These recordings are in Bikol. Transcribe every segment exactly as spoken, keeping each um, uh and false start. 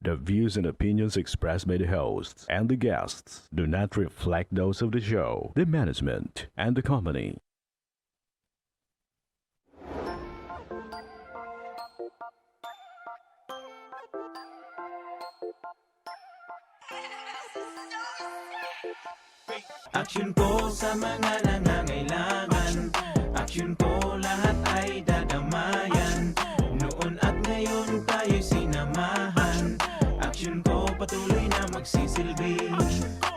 The views and opinions expressed by the hosts and the guests do not reflect those of the show, the management, and the company. Aksyon ko sa mga nangangailangan. Aksyon ko lahat ay dadamayan. Noon at ngayon tayo'y sinamahan. Aksyon ko patuloy na magsisilbi.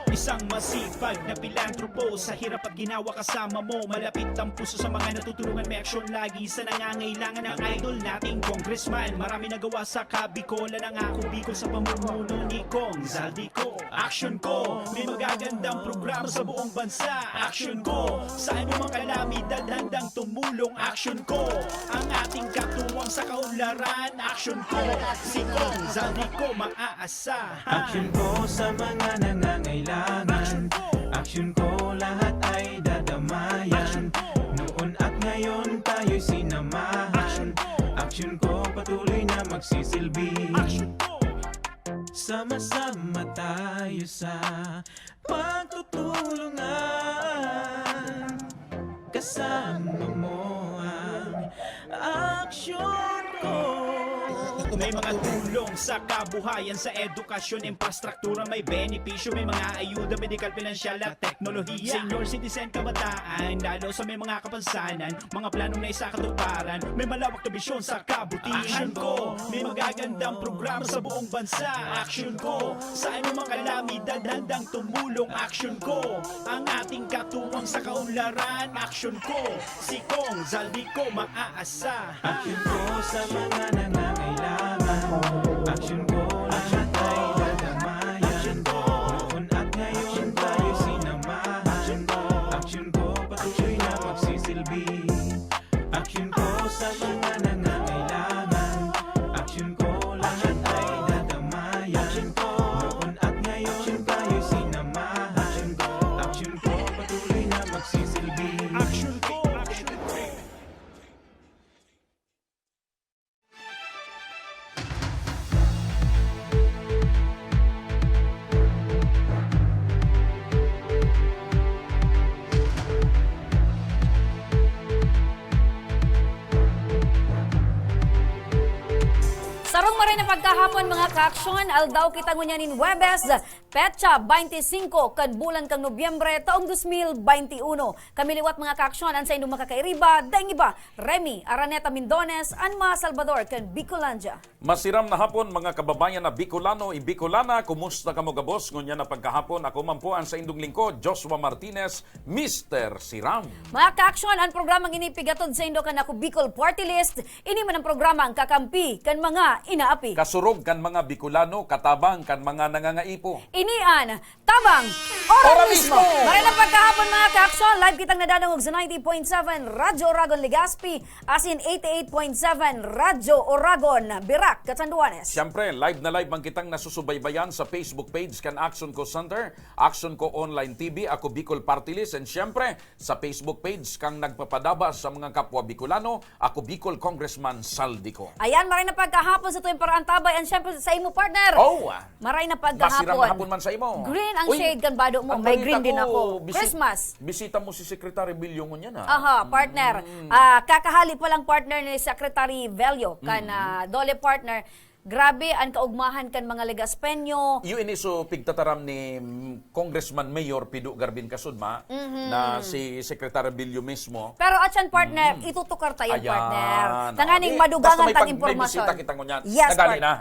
Isang masipag na pilantropo. Sa hirap at ginawa kasama mo. Malapit ang puso sa mga natutulungan. May aksyon lagi sa nangangailangan. Ang idol nating congressman. Marami nagawa sa Kabikolan. Ang Ako Bicol sa pamumuno ni Cong Zaldy Co. Aksyon ko, may magagandang programa sa buong bansa. Aksyon ko, sa anumang kalamidad handang tumulong. Aksyon ko, ang ating katuwang sa kaunlaran. Aksyon ko, si Cong Zaldy Co maaasahan. Aksyon ko sa mga nangangailangan. Aksyon ko, lahat ay dadamayan. Noon at ngayon tayo'y sinamahan. Aksyon ko, patuloy na magsisilbi. Aksyon ko. Sama-sama tayo sa pagtutulungan. Kasama mo ang aksyon ko. May mga tulong sa kabuhayan, sa edukasyon, infrastruktura, may benepisyo, may mga ayuda, medikal, pinansyal at teknolohiya. Senior citizen, kabataan, lalo sa may mga kapansanan, mga planong naisakatuparan, may malawak na bisyon sa kabutihan. Aksyon ko, may magagandang programa sa buong bansa. Aksyon ko, sa anumang kalamidad handang tumulong. Aksyon ko, ang ating katuwang sa kaunlaran. Aksyon ko, si Cong Zaldy Co maaasahan. Aksyon ko sa mga nangangailangan. Aksyon ko, lahat ay dadamayan. Noon at ngayon tayo sinamahan. Aksyon ko, patuloy na magsisilbi. Aksyon ko sa mga nangangailangan. Aksyon ko, lahat ay dadamayan. Noon at ngayon tayo sinamahan. Aksyon ko, patuloy na magsisilbi. Aksyon ko, aksyon ko. Sarong maray na pagkahapon, mga kaaksyon, aldaw kita ngunyan nin Huwebes, petsa baynte singko kan bulan kan Nobyembre, taong dos mil baynte uno. Kami liwat, mga kaaksyon, an saindong makakairiba, daing iba, Remy Araneta Mindones, an mga Salbador kan Bicolandia. Masiram na hapon, mga kababayan na Bicolano y Bicolana, kumusta kamo gabos ngunyan na pagkahapon? Ako man po an saindong lingkod, Joshua Martinez, Mister Siram. Mga kaaksyon, an programang ini pigatod saindo kan Ako Bicol Party List. Ini man an programang kakampi kan mga inaapi, kasurog kan mga Bicolano, katabang kan mga nangangaipo. Ini an Tabang! Ora mismo! Maray na pagkahapon, mga kaaksyon, live kitang nadadangog sa ninety point seven Radyo Oragon Legazpi, asin eighty-eight point seven Radyo Oragon Virac, Catanduanes. Siyempre, live na live man kitang nasusubaybayan sa Facebook page kan Aksyon Ko Center, Aksyon Ko Online T V, Ako Bicol Party List, and siyempre, sa Facebook page kan nagpapadaba sa mga kapwa Bicolano, Ako Bicol Congressman Zaldy Co. Ayan, maray na pagkahapon sa tuyang paraantabay, and siyempre sa imo, partner. Oh, ah. Maray na pagkahapon. Masiram na hapon man sa imo. Green ang Uy, shade kan bado mo. May green din ako. Bisi- Christmas. Bisita mo si Secretary Bilyo ngunyan, ha? Aha, partner. Mm. Ah, kakahali pa lang, partner, ni Secretary Velio kan, mm, ah, Dole, partner. Grabe an kaugmahan kan mga Legazpeño. Iyo ini so pigtataram ni, mm, Congressman Mayor Pido Garbin Kasudma, mm-hmm, na si Secretary Bilyo mismo. Pero atyan, partner, mm-hmm, itutukar ta yan, ayan, partner. Tanganing eh, madugangan tang impormasyon. Basta may pag-, may bisita kita ngunyan. Yes, partner. Nagali na.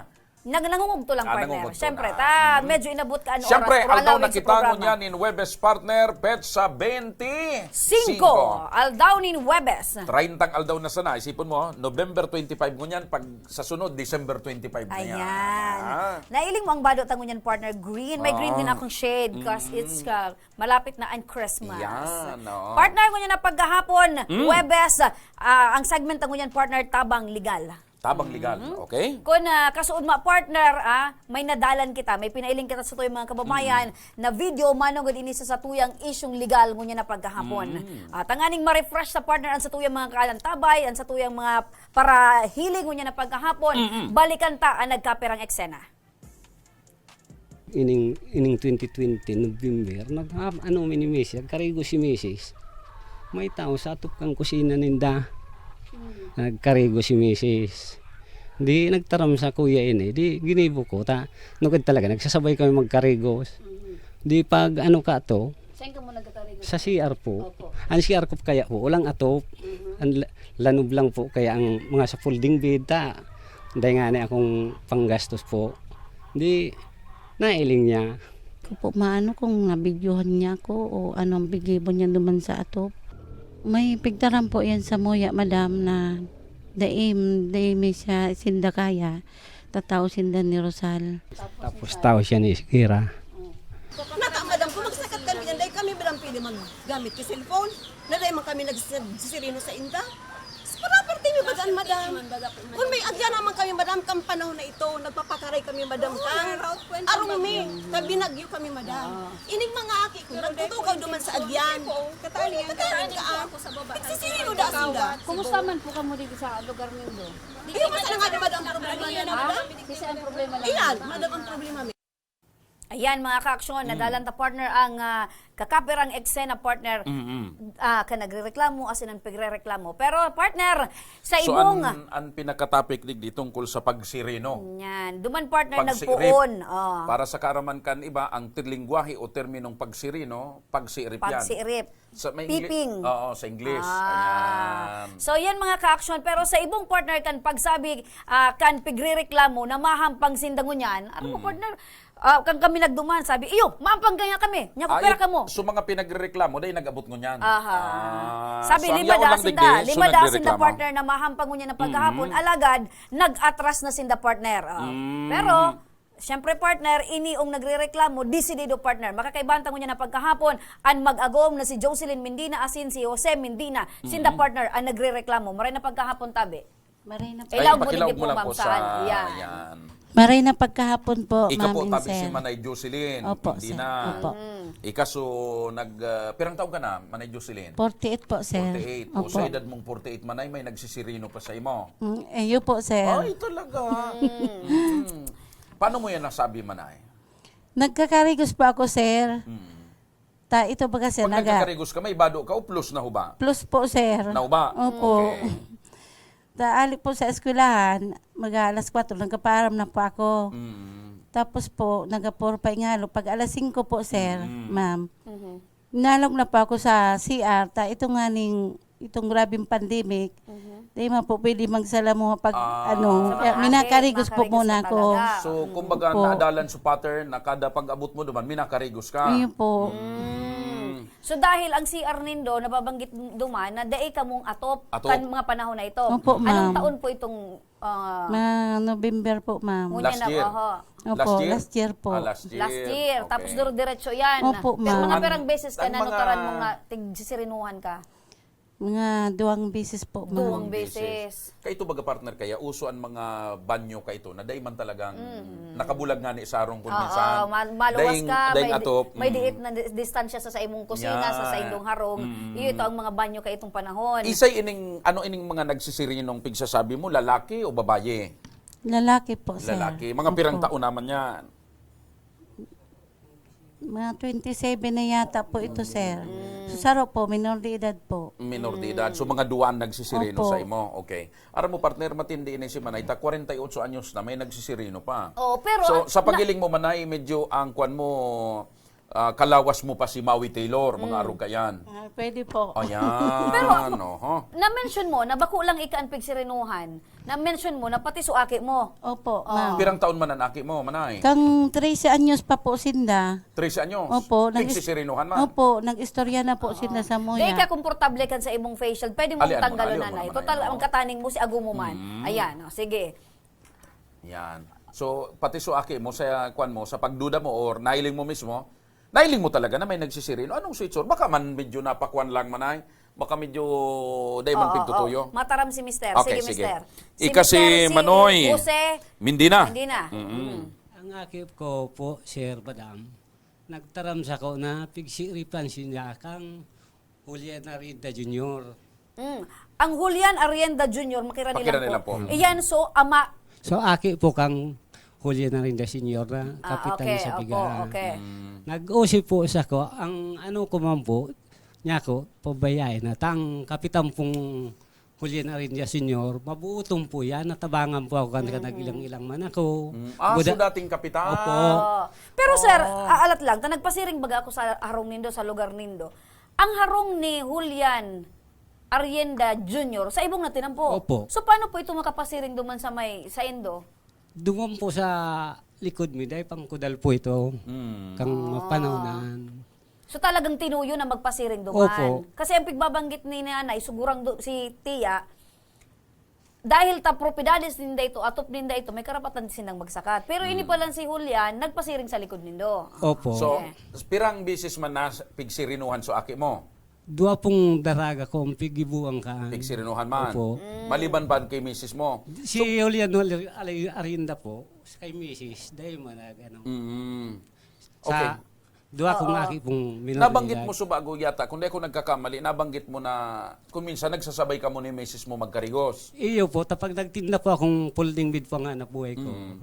Nag-, nangungugto lang, ah, partner. Nangungugto. Siyempre, na. Ta, mm-hmm, medyo inabot ka an oras, pero alaw na kita ngunyan in Webes, partner, petsa bente singko. Singko. Aldaw nin Webes. Traintang aldaw na sana. Isipon mo, November twenty-five ngunyan, pag sa sunod, December twenty-five na yan. Ayan. Ah. Nailing mo ang bado ta ngunyan, partner, green. May green din akong shade 'cause, mm, it's, uh, malapit na ang Christmas. Yan, oo. Partner, ngunyan na pagkahapon, mm, Webes, ah, ang segment ta ngunyan, partner, Tabang Legal. Tabang Legal, mm-hmm, okay? Kun, ah, kasuodma, partner, ah, may nadalan kita, may pinailing kita sa tuyang mga kababayan, mm, na video manongod ini sa satuyang isyung legal ngunyan na pagkahapon. Mm. Ah, tanganing ma-refresh sa, partner, an satuyang mga kaantabay, an satuyang mga parahiling ngunyan na pagkahapon, mm-mm, balikan ta an nagkapirang eksena. Ining, ining twenty twenty, November, nag-, ano, mini misis, nagkarigo si misis. May tao sa atop kan kusina ninda. Nagkarigo si misis. Di nagtaram sa kuya ini, di ginibo ko. Ta, nukad talaga, nagsasabay kami magkarigo. Di pag ano ka to, Saan ka mo nagkakarigo? Sa C R po. Opo. Ang C R ko kaya po, walang atop. Mhm. Ang la-, lanob lang po, kaya ang mga sa folding bed, ta, dahil nga na akong panggastos po. Di, nailing niya. Ko po maano kung nabidyohan niya ako o ano ang gibo niya duman sa atop. May pigtaram po yan sa muya, madam, na dai, dai may siya sinda kaya, tatao sinda ni Rosal. Tapos tao siya ni Kira. Nata, madam, kung magsakat kami dyan, dai kami, madam, pwede maggamit ka cellphone. Na dai man kami nagsisirino sa inda. Sa property mi bagan, madam. Kung may agya naman kami, madam, kang panahon na ito, nagpapakaray kami, madam, Oo, kang may route twenty arong mi, bagyo. Kabinagyo kami, madam. Ah. Ining mga aki ko, Pero nagtutukaw dai duman sa agyan. Katali Oo, ang katali galing ka, po ah. Ako sa baba. Nagsisirino da sinda. Kumusta man po kamo dito sa lugar nindo? Iyo, basta na nga, madam, ang problema niya, Ha? madam. Kasi ang problema lang Iyan, nila. madam, ang problema mi. Ayan, mga ka-aksyon, Mm. nadalan ta, partner, ang, ah, kakaperang eksena, partner. Mm-mm. Ah, ka nagrereklamo, asin ang pagrereklamo. Pero, partner, sa So, ibong an, an pinakatopic digdi tungkol sa pagsirino. Yan. Duman, partner, Pagsirip. nagpoon. Oh. Para sa kaaraman kan iba, ang tir-, lengguwahe o terminong pagsirino, pagsirip yan. Pagsirip. Sa may Ingli-, Piping. Oo, sa Ingles. Ah. Ayan. So, yan, mga ka-aksyon. Pero sa ibong, partner, kan pagsabi, ah, kan pigrereklamo na mahampang sinda ngunyan, aram mo, Mm. partner, ah, kan kami nagduman, sabi, "Iyo, mahampang kaya kami. Nya, Ah, kupera it-, kamo." so, mga pinagrereklamo, dahil nag-abot ngunyan. Aha. Ah, Sabi, so, ang lima yaon da lang sinda, digdi, so lima da sinda, nagrereklamo. partner, na mahampang ngunyan na pagkahapon, Mm. alagad, nag-atras na sinda, partner. Ah. Mm. Pero, Siyempre, partner, ini ang nagrereklamo, desidido, partner. Makakaibahan ta ngunyan na pagkahapon, an mag-agom na si Jocelyn Mendina asin si Jose Mendina. Sinda, Mm. partner, ang nagrereklamo. Maray na pagkahapon, tabi. Maray na Ay, Ilaog mo pakilaog digdi mo po, lang ma'am, po saan? sa, Yan. yan. Maray na pagkahapon po, Ika ma'am po, and tabi si sir. Manay Jocelyn Opo, sir. Mendina. Opo. Mm. Ika, so, nag, ah, pirang taon ka na, Manay Jocelyn? Forty-eight po, sir. Forty-eight. O, Opo. sa edad mong forty-eight, Manay, may nagsisirino pa sa imo? Mm, eh, yun po, sir. Ay, talaga? Mm. Mm. Paano mo yan nasabi, Manay? Nagkakarigos po ako, sir. Mm. Ta, ito baga, sir, Pag naga- nagkakarigos ka, may bado ka o plus na huba? Plus po, sir. Na huba? Opo. Okay. Ta, ali po sa eskwelahan, mag-a-alas kwatro, nagkapaaram na po ako. Mm. Tapos po, naga-four pa ingalo. Pag alas singko po, sir, Mm. ma'am, Mhm. nalog na po ako sa C R. Ta, ito nga ning, itong grabing pandemic, Mhm. di man po pwede magsalamuha pag, Ah. ano, Sa mga kaya ate, minakarigos po makakarigos muna po ako. talaga. So, Mm. kumbaga, Opo. naadalan sa pattern na kada pag-abot mo duman, minakarigos ka. Ayun po. Mm. Mm. So, dahil ang C R nindo, nababanggit duman na dai kamong atop Atop. kan mga panahon na ito. Opo, Anong ma'am. taon po itong, ah, Mga November po, ma'am. Ngunyan Last na, year? oho. Opo, Last year? last year po. Ah, last year. Last year. Tapos Okay. duro-diretso yan. Opo, Pero ma'am. mga An-, perang beses ka ang na mga nutaran mong na tigsisirinuhan ka? Mga duwang beses po, ma'am. Duwang Duwang beses. beses. Kaito baga, partner, kaya uso ang mga banyo kaito na dai man talagang Mm. nakabulag nga ni sarong kung Oo, minsan. ma-, maluwas Daing, ka, daing may di-, atop. may Mm. diit na di-, distansya sa, sa imong kusina, sa, sa Yan. indong harong. Mm. Iyo ito ang mga banyo kaitong panahon. Isay ining, ano ining mga nagsisirinong pigsasabi mo, lalaki o babaye? Lalaki po, sir. Lalaki. Mga pirang Opo. taon naman yan? Mga twenty-seven na yata po ito, sir. Mm. Sa saro po, minor de edad po. Minor de edad. So, Mm. mga duwaan nagsisirino Opo. sa imo. Okay. Aram mo, partner, matindi ini si Manay. Ta, kwarenta y otso anyos na, may nagsisirino pa. Oo, pero So, sa na- pagiling mo, Manay, medyo ang kwan mo, ah, kalawas mo pa si Maui Taylor, mga Mm. arog ka yan. Ah, pwede po. Ayan, Pero, oho. na-mention mo na bako lang ika an pigsirinuhan. Na-mention mo na pati so aki mo. Opo, Oh. ma'am. Pirang taon man an aki mo, Manay? Kang trese anyos pa po sinda. Trese anyos? Opo, nag-is-, Pigsisirinuhan man? opo, nag-istorya na po Oo. sinda sa muya. Di ka komportable kan sa imong face shield. Pwede mong Alian mo na, tanggalon, alian mo nanay. na, Total, Manay, ang oo. kataning mo si ago mo man. Mm. Ayan, oh, sige. Yan. So, pati so aki mo, sa kwan mo, sa pagduda mo or nailing mo mismo, nailing mo talaga na may nagsisirino. Anong sweet sure? Baka man medyo napakwan lang, Manay. Baka medyo dai man Oo, pigtutuyo. oo. Mataram si Mister. Okay, Sige, sige. Mister. Si Ika si Mister, si Manoy Jose Mindina. Mindina. Mm-mm. Mm. Ang aki ko po, Sir, Madam, nagtaram sako na pigsiripan sinda kang Julian Arida Junior. Mm. Ang Julian Arienda Junior, makirani Pakirani lang po. lang po. Iyan, so, ama. So, aki po kang Julian Arinda Senior na Ah, kapitan okay, sa opo, Biga. okay. Mm. Nag-usip po sa ko, ang ano ko man po, niya ko, pabayai na. Tang kapitan pong Julian Arinda Senior, mabuutong po yan. Natabangan po ako kan Mm. nag-ilang-ilang man ako. Mm. Ah, Buda- so dating kapitan? Opo. Oh. Pero sir, Oh. aalat lang, ta nagpasiring baga ako sa harong nindo, sa lugar nindo. Ang harong ni Julian Arrienda Junior, sa ibong na tinampo. Opo. So paano po ito makapasiring duman sa may, sa indo? Duman po sa likod mi, dai pang kudal po ito. Mm. Kang Ah. mapanaw na. So, talagang tinuyo na magpasiring duman. Opo. Kasi ang pigbabanggit ni nanay, sugurang do, si tiya, dahil ta propiedades ninda ito, atop ninda ito, may karapatan sindang magsakat. Pero ini Mm. palan si Julian, nagpasiring sa likod nindo. Opo. So, Okay. pirang bisis man na pigsirinuhan so aki mo? Dua pong daraga ko, ang pigibuang kaan. Pigsirinuhan man? Opo. Mm. Maliban pa kay misis mo? Si So Julian Hol-, Alay-, Arinda po, kay misis, dai man nag-ano. Mm. Sa Okay. dua kong Oo. aki pong minor Nabanggit de edad. mo subago yata, kung di ako nagkakamali, nabanggit mo na kung minsan nagsasabay kamo ni misis mo magkarigos. Iyo po, tapag nagtinda po akong folding bed po nga na buhay ko. Mm.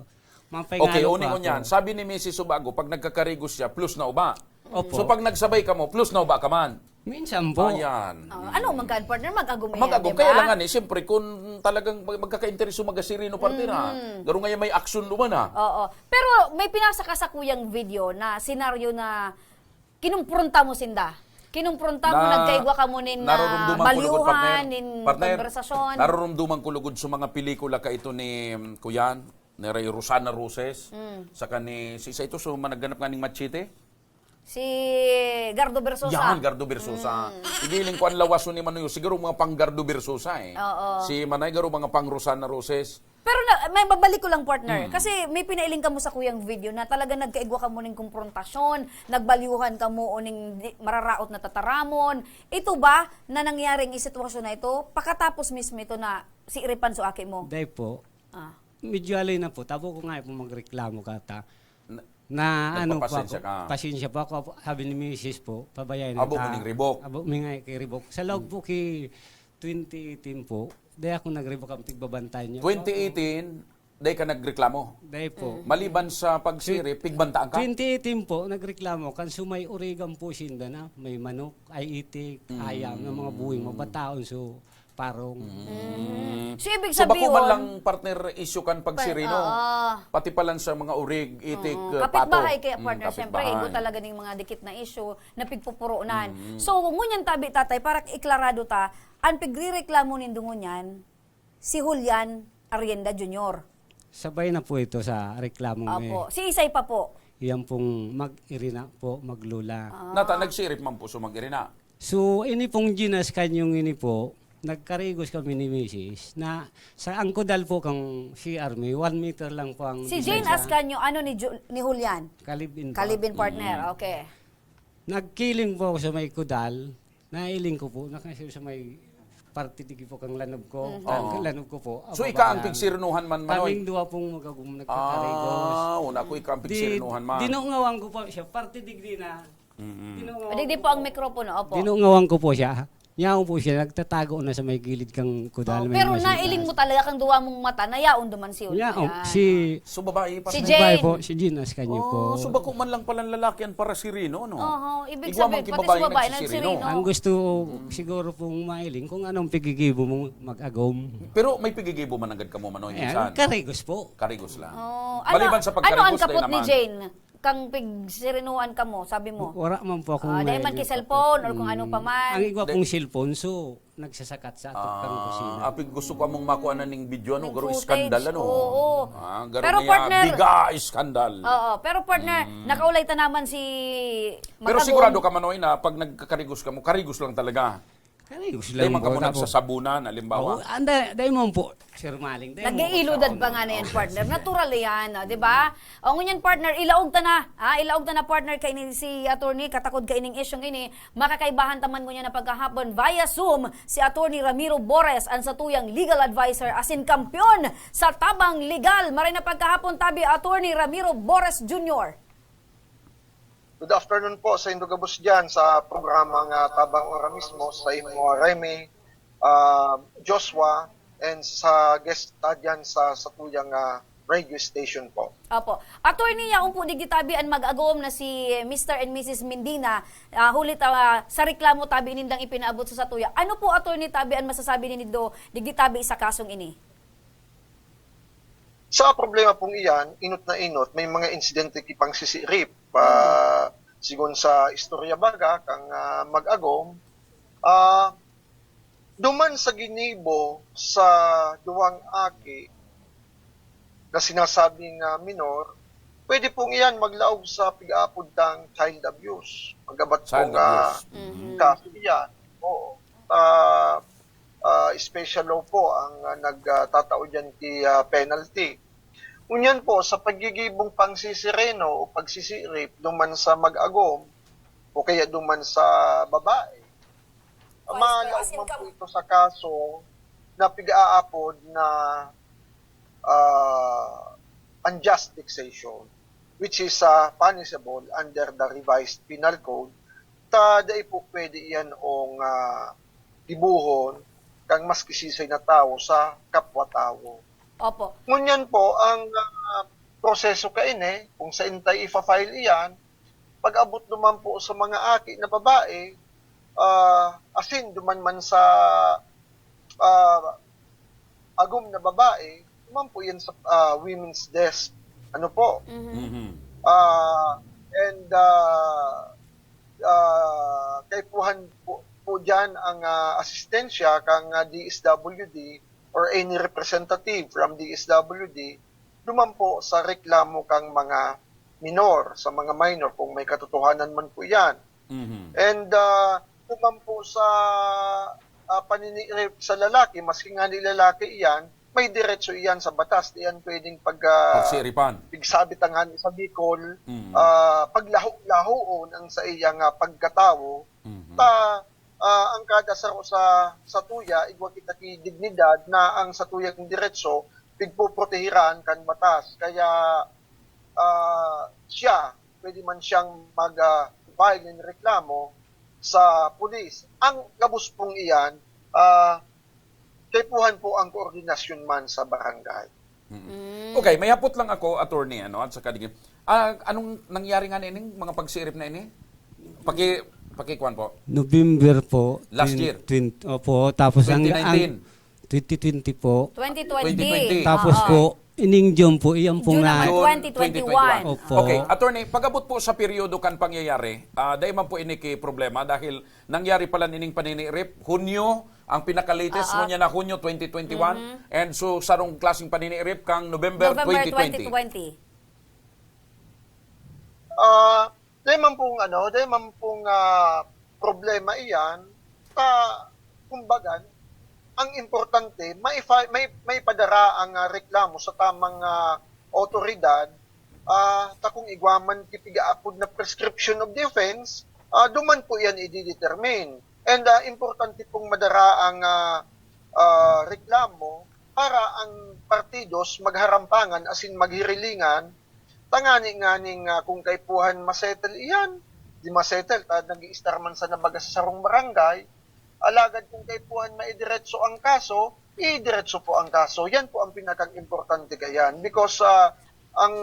Mapay Okay, ngalo uning po ako. unyan. Sabi ni misis subago, pag nagkakarigos siya, plus na uba. Opo. So, pag nagsabay kamo, plus na uba ka man. Minsan po. Ayan. Oh, ano man kan, partner? Mag-agom yan, Mag-agom. di ba? Kaya lang nga ni, siyempre, kung talagang mag-, magkakaintereso magasirino, partner, ha? Mhm. Garo nga yan may aksyon duman, ha? Oo. Pero may pinasa ka sa kuyang video na senaryo na kinumpronta mo sinda. Kinumpronta mo, Na-, nagkaigwa ka mo nin, ah, narurumduman ko lugod, balyuhan, partner. nin Partner, konbersasyon. narurumduman ko lugod sa mga pelikula ka ito ni, mm, kuyan, ni Ray Rosana Roses, Mm. saka ni, si isa ito, so, managganap nga ning Machete? Si Gardo Versosa. Yan, Gardo Versosa. Mm. Igiling ko ang lawas ni Manoy, siguro mga pang Gardo Versosa, eh. Oo. Si Manay, garo mga pang Rosana Roses. Pero na, may babalik ko lang, partner. Mm. Kasi may pinailing kamo sa kuyang video na talaga nagkaigwa kamo ning komprontasyon, nagbalyuhan kamo o ning di, mararaot na tataramon. Ito ba na nangyaring sitwasyon na ito, pakatapos mismo ito na si Iripan so aki mo? Dai po. Ah. Medyo alay na po. Tabo ko nga po magreklamo ka ta. Na, Na ano po nagpapasensya ako, ka. pasensya po ako. Sabi ni misis po, pabayaan na Abo ta. mo ning ribok. Abo mi nga kay ribok. Sa loob Hmm. po kay twenty eighteen po, dai ako nagribok ang pigbabantayan niya po. Twenty eighteen, dai ka nagreklamo? Dai po. Hmm. Maliban sa pagsiri, Twen-, pigbantaan ka? twenty eighteen po, nagreklamo. Kan sumay Origan po sinda na, may manok, ay itik, Hmm. ayam, ng mga buhing mabataon. So, parong. Mm. So, ibig So, bako man sabihin lang, partner, issue kan pagsirino. Pa-, oo. Pati pa lang sa mga urig, itik, Oo. uh, Kapitbahay pato. kaya, Mm, partner, siyempre, kapitbahay. igo talaga ning mga dikit na issue na pigpupurunan. Mm. So, ngunyan tabi, tatay, para iklarado ta, ang pigrereklamo nindo ngunyan, si Julian Arrienda Junior. Sabay na po ito sa reklamong Opo. may Si Isay pa po. Yan pong mag-irina po, maglula. Ah. Nata, nagsirip man po sa mag-irina. So, ini pong Gina Ascanio ini po, nagkarigos kami ni misis na sa angkudal po kang C R may one meter lang po ang Si Jane distansya. Ascanio, ano ni Ju-, ni Julian? Kalibin po. Kalibin partner, Mm. okay. Nagkiling po ako sa may kudal, nailing ko po, nakasir sa may parte digi po kang lanob ko, Mhm. kang Oo. lanob ko po, So, ababa ika ang lang. pigsirinuhan man, Manoy? Kaming duwa pong magagum-, nagkakarigos. Ah, una ko, ika ang Di, pigsirinuhan man. dinungawan ko po siya, parte digdi na. Mm-mm. Dinungawan Digdi ko po ang po. mikropono, opo. Dinungawan ko po siya. Yaon po siya, nagtatago na sa may gilid kang kudal, Oh, may pero mga nailing sintas. mo talaga kang duwa mong mata na yaon duman si Yaon, Julian. si So, babae pa Si rin. Jane. Babae po, si Gina Ascanio po. Oh, so bako man lang palang lalaki ang parasirino, no? Oho, ibig Igwa man sabihin, ki pati babae sa babae nagsisirino. nagsirino. Ang gusto Mm. siguro pong mailing kung anong pigigibo mong mag-agom. Pero may pigigibo man agad kamo, Manoy, Ayan, minsan? karigos po. Karigos lang. Oh, Maliban ano, sa ano ang pagkarigos, kapot tayo ni naman. Jane? Kang pigsirinuan kamo, sabi mo? Wala man po akong Ah, dahil man may ki cellphone or kung ano pa Mm. man. Ang igwa Di- pong cellphone, so, nagsasakat sa atop kang Ah, kusina. apig gusto ko among makuha na ning video, ano, Ning garo footage, iskandal, ano? oo. Ah, garo Pero niya, partner biga iskandal. Oo, pero partner, Mm. nakaulay ta naman si Pero Matagom. sigurado ka, Manoy, na pag nagkakarigos ka mo, karigos lang talaga? Karigos Dahil lang man ka po, mo tapos nagsasabunan, halimbawa. Oo, anda, dahil mo po, Sir Maling, dahil mo Nag-iiludad sa pa una. nga na yan, Okay, partner. sige. Natural yan, ah, di ba? O, ngunyan, partner, ilaog ta na, ah, ilaog ta na, partner, kay ni si attorney, katakod kay ning isyong ini, makakaibahan ta man ngunyan na pagkahapon via Zoom si Attorney Ramiro Bores, ang satuyang legal adviser asin kampiyon sa tabang legal. Maray na pagkahapon tabi, Attorney Ramiro Bores Junior. Good afternoon po sa indo gabos dyan sa programa nga Tabang Ora Mismo, sa imo, Remy, ah, Joshua, and sa guest ta dyan sa satuyang, ah, radio station po. Opo. Attorney, yaon po digdi tabi an mag-agom na si Mister and Missus Mendina, ah, huli ta, ah, sa reklamo tabi nindang ipinaabot sa satuya. Ano po, Attorney, tabi an masasabi nindo digdi tabi sa kasong ini? Sa problema pong iyan, inot na inot, may mga insidente ki pangsisirip. Pa, sigon sa istorya baga, kang, ah, mag-agom, ah, duman sa ginibo sa duwang aki na sinasabing, ah, minor, pwede pong iyan maglaog sa pig-aapod tang child abuse. Magabat Child pong, ah, abuse. Mhm. kaso iyan. Oo. Ah, ah, special law po ang, ah, nagtatao diyan ki, ah, penalty. Ngunyan po, sa pagigibong pangsisireno o pagsisirip duman sa mag-agom o kaya duman sa babae, Vice Mayor malaog man Asinca. po ito sa kaso na pig-aapod na, ah, unjust vexation, which is, ah, punishable under the Revised Penal Code, ta dai po pwede iyan ong, ah, gibohon kan maski siisay na tawo sa kapwa tawo. Opo. Ngunyan po, ang, ah, proseso kaini, kung sain ta ifa-file iyan, pag-abot duman po sa mga aki na babae, ah, asin duman man sa, ah, agom na babae, duman po yan sa, ah, women's desk. Ano po? Mhm. Mhm. Ah, and, ah, ah, kaipuhan po, po dyan ang, ah, asistensya kang, ah, D S W D or any representative from D S W D duman po sa reklamo kang mga minor, sa mga minor, kung may katotohanan man po yan. Mhm. And, ah, duman po sa, ah, panini-rape sa lalaki, maski nga ni lalaki iyan, may diretso iyan sa batas, di yan pwedeng pag, ah, Pagsiripan. pigsabit ang hani sa Bicol, Mhm. ah, paglaho-lahoon ang sa iyang, ah, pagkatawo. Mhm. Ta, ah, ang kada saro sa, sa tuya, igwa kita ki dignidad na ang sa tuyang diretso, pigpoprotehiran kan batas. Kaya, ah, siya, pwede man siyang mag, ah, file nin reklamo sa pulis. Ang gabos pong iyan, ah, kaipuhan po ang koordinasyon man sa barangay. Mm. Mm. Okay, may hapot lang ako, attorney, ano, at saka digin. Ah, anong nangyari nga nining mga pagsirip na ini? Paki-, pakikuan po. November po, Last twin-, year? twin-, opo, tapos ang, ang Twenty nineteen. twenty twenty po. Twenty twenty. Twenty twenty. Tapos Oo. po, ining June po, iyan po June na naman, June twenty twenty-one. twenty twenty-one. Opo. Okay, attorney, pag-abot po sa peryodo kan pangyayari, ah, dai man po ini ki problema dahil nangyari pala nining paninirip, Hunyo, ang pinaka-latest, Oo. ngunyan na Hunyo twenty twenty-one. Mhm. And so, sarong klaseng paninirip kang November November twenty twenty. twenty twenty. Ah, dai man pong ano, dai man pong, ah, problema iyan. Ta, kumbaga, ang importante, maifa-, mai-, maipadara ang, ah, reklamo sa tamang, ah, awtoridad. Ah, ta kung igwa man ki pigaapod na prescription of the offense, ah, duman po iyan i-determine. And, ah, importante pong madara ang, ah, ah, reklamo para ang partidos magharampangan asin maghirilingan, tangani nganing, ah, kung kaipuhan masettle iyan, di masettle, ta nag-iistar man sana baga sa sarong barangay. Alagad kung kaipuhan maidiretso ang kaso, idiretso po ang kaso. Yan po ang pinakang importante kayan. Because, ah, ang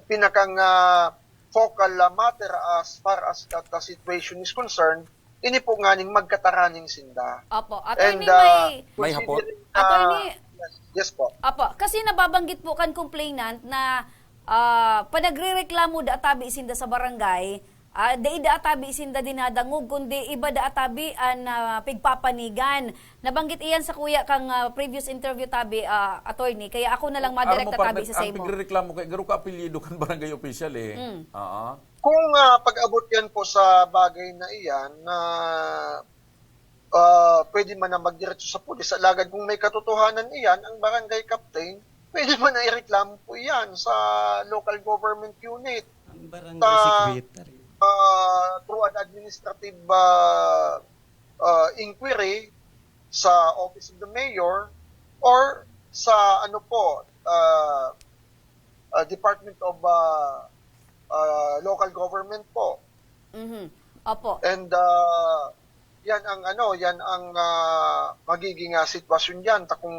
pinakang, ah, focal, ah, matter as far as that, ah, situation is concerned, ini po nganing magkataraning sinda. Opo. And, Attorney, ah, may May hapot? considering, ah, Attorney, yes, yes po. Opo, kasi nababanggit po kan complainant na, ah, panagrereklamo da tabi sinda sa barangay, ah, dai da tabi sinda dinadangog, kundi iba da tabi an, ah, pigpapanigan. Nabanggit iyan sa kuya kang, ah, previous interview tabi, ah, attorney, kaya ako na lang Aram mo, madirekta partner, tabi sa ang saimo. pigrereklamo kay garo ka apelyido kan barangay official eh. Mm. Oo. Kung, ah, pag-abot yan po sa bagay na iyan na, ah, pwede man na magdiretso sa pulis, alagad kung may katotohanan iyan, ang barangay captain, pwede man na ireklamo po iyan sa local government unit. Ang barangay Sa, secretary. ah, through an administrative, ah, ah, inquiry sa Office of the Mayor or sa ano po, ah, ah, Department of, ah, ah, Local Government po. Mhm. Opo. And, ah, yan ang ano, yan ang, ah, magiging, ah, sitwasyon diyan. Ta kung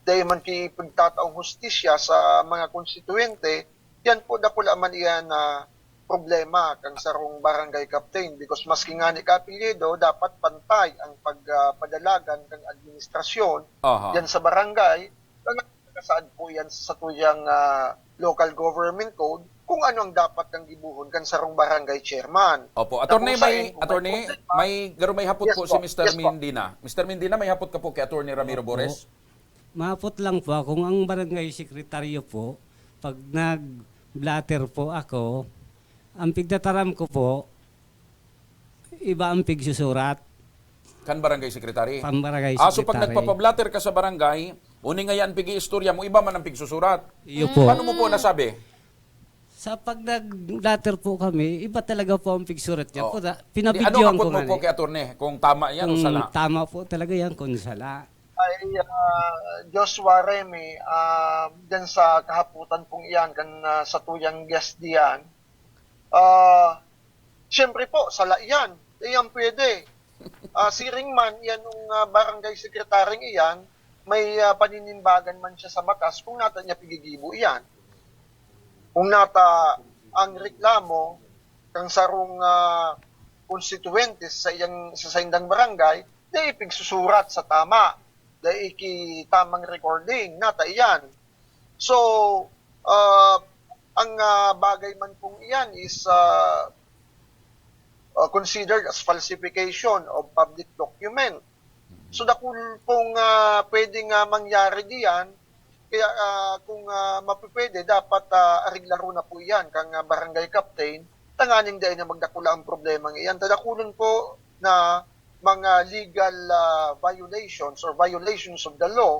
dai man ki pagtataong hustisya sa mga konstituyente, yan po dakula man iyan na problema kan sarong barangay captain, because maski ngani kaapelyido, dapat pantay ang pagpadalagan kan administrasyon Aha. yan sa barangay. Nakasaad po yan sa tuyang, ah, local government code kung ano ang dapat kang gibohon kan sarong barangay chairman. Opo, attorney, Tapos sa may, inyo, may attorney, problema. may, garo may hapot Yes po, po, si Mister yes po. Mindina. Mister Mindina, may hapot ka po kay Attorney Ramiro Opo. Bores? Mahapot lang po, kung ang barangay sekretaryo po, pag nag-blotter po ako, ang pigtataram ko po, iba ang pigsusurat. Kan barangay secretary? Kan barangay Ah, so pag secretary. nagpapablatter ka sa barangay, uni nga yan pig-iistorya mo, iba man ang pigsusurat. Iyo po. Paano mo po nasabi? Sa pag nag-blotter po kami, iba talaga po ang pigsurat niya Oo. po. Da- Di, ano ang pinabidyoan ko apot mo nga po ni. kay attorney? Kung tama yan o Kung sala? tama po talaga yan, kung sala. Ay, ah, Joshua Remy, ah, dyan sa kahaputan pong iyan, kan, ah, sa tuyang guest diyan, ah, siyempre po, sala iyan. Di yan pwede. Ah, siring man, iyan nung, ah, barangay secretary iyan, may, ah, paninimbagan man siya sa batas kung nata niya pigigibo iyan. Kung nata ang reklamo kang sarong, ah, konstituyente sa iyang, sa saindang barangay, di ipigsusurat sa tama, di iki tamang recording, nata iyan. So, ah, ang, ah, bagay man pong iyan is, ah, ah, considered as falsification of public document. So, dakul pong, ah, pwedeng, ah, mangyari diyan. Kaya, ah, kung, ah, mapipwede, dapat, ah, areglaro na po iyan kang, ah, barangay captain, tanganing dai na magdakula ang problemang iyan. Tadakulon po na mga legal, ah, violations or violations of the law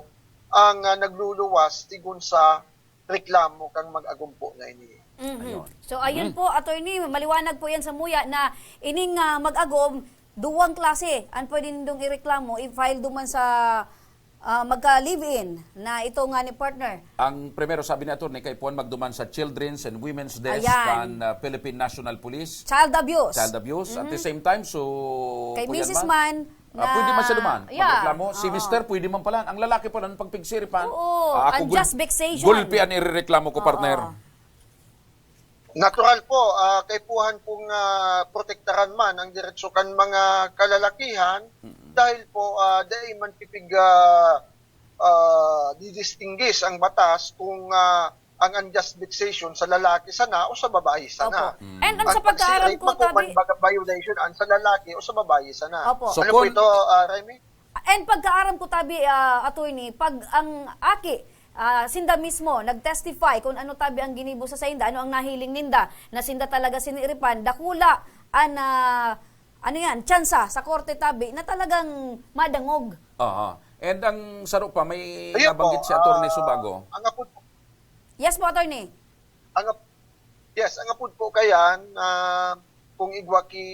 ang, ah, nagluluwas sigon sa reklamo kang mag-agumpo na ini. Mhm. Ayun. So, ayun Mhm. po, attorney, maliwanag po yan sa muya na ining, ah, mag-agom, duwang klase ang pwede nindong ireklamo, i-file duman sa, ah, magka-live-in na ito nga ni partner. Ang primero, sabi ni attorney, kaipuhan magduman sa Children's and Women's Desk Ayan. kan, ah, Philippine National Police. Child abuse. Child abuse. At the Mhm. same time, so, Kay kuyan misis man, man, Ah, pwede man siya na duman. yeah. Magreklamo. Si Oo. mister, pwede man pala. Ang lalaki pala, nung pagpigsiripan, Oo, ah, ako unjust gul-, vexation. gulpi an irereklamo ko, Oo. partner. Natural po, ah, kaipuhan pong, ah, protektaran man ang diretso kan mga kalalakihan Mm. dahil po, ah, dai man pipig-, ah, ah, didistinguish ang batas kung, ah, ang unjust vexation sa lalaki sana o sa babae sana. Opo. Mm. And ang Ang sa pagkaaram pagsiring ko, pa kung tabi man baga violation, ang sa lalaki o sa babae sana. Opo. So, Ano po kung ito, ah, Remy? And pagkaaram ko, tabi, ah, attorney, pag ang aki, ah, sinda mismo nag-testify kung ano tabi ang ginibo sa sainda, ano ang nahiling ninda, na sinda talaga siniripan, dakula an, ah, ano yan, tsansa sa korte tabi na talagang madangog. Aha. And ang saro pa, may Ayun po, nabanggit si Attorney ah, Subago. ang apod-, Yes po, attorney. Ang ap-, yes, ang apod po kayan, ah, kung igwa ki,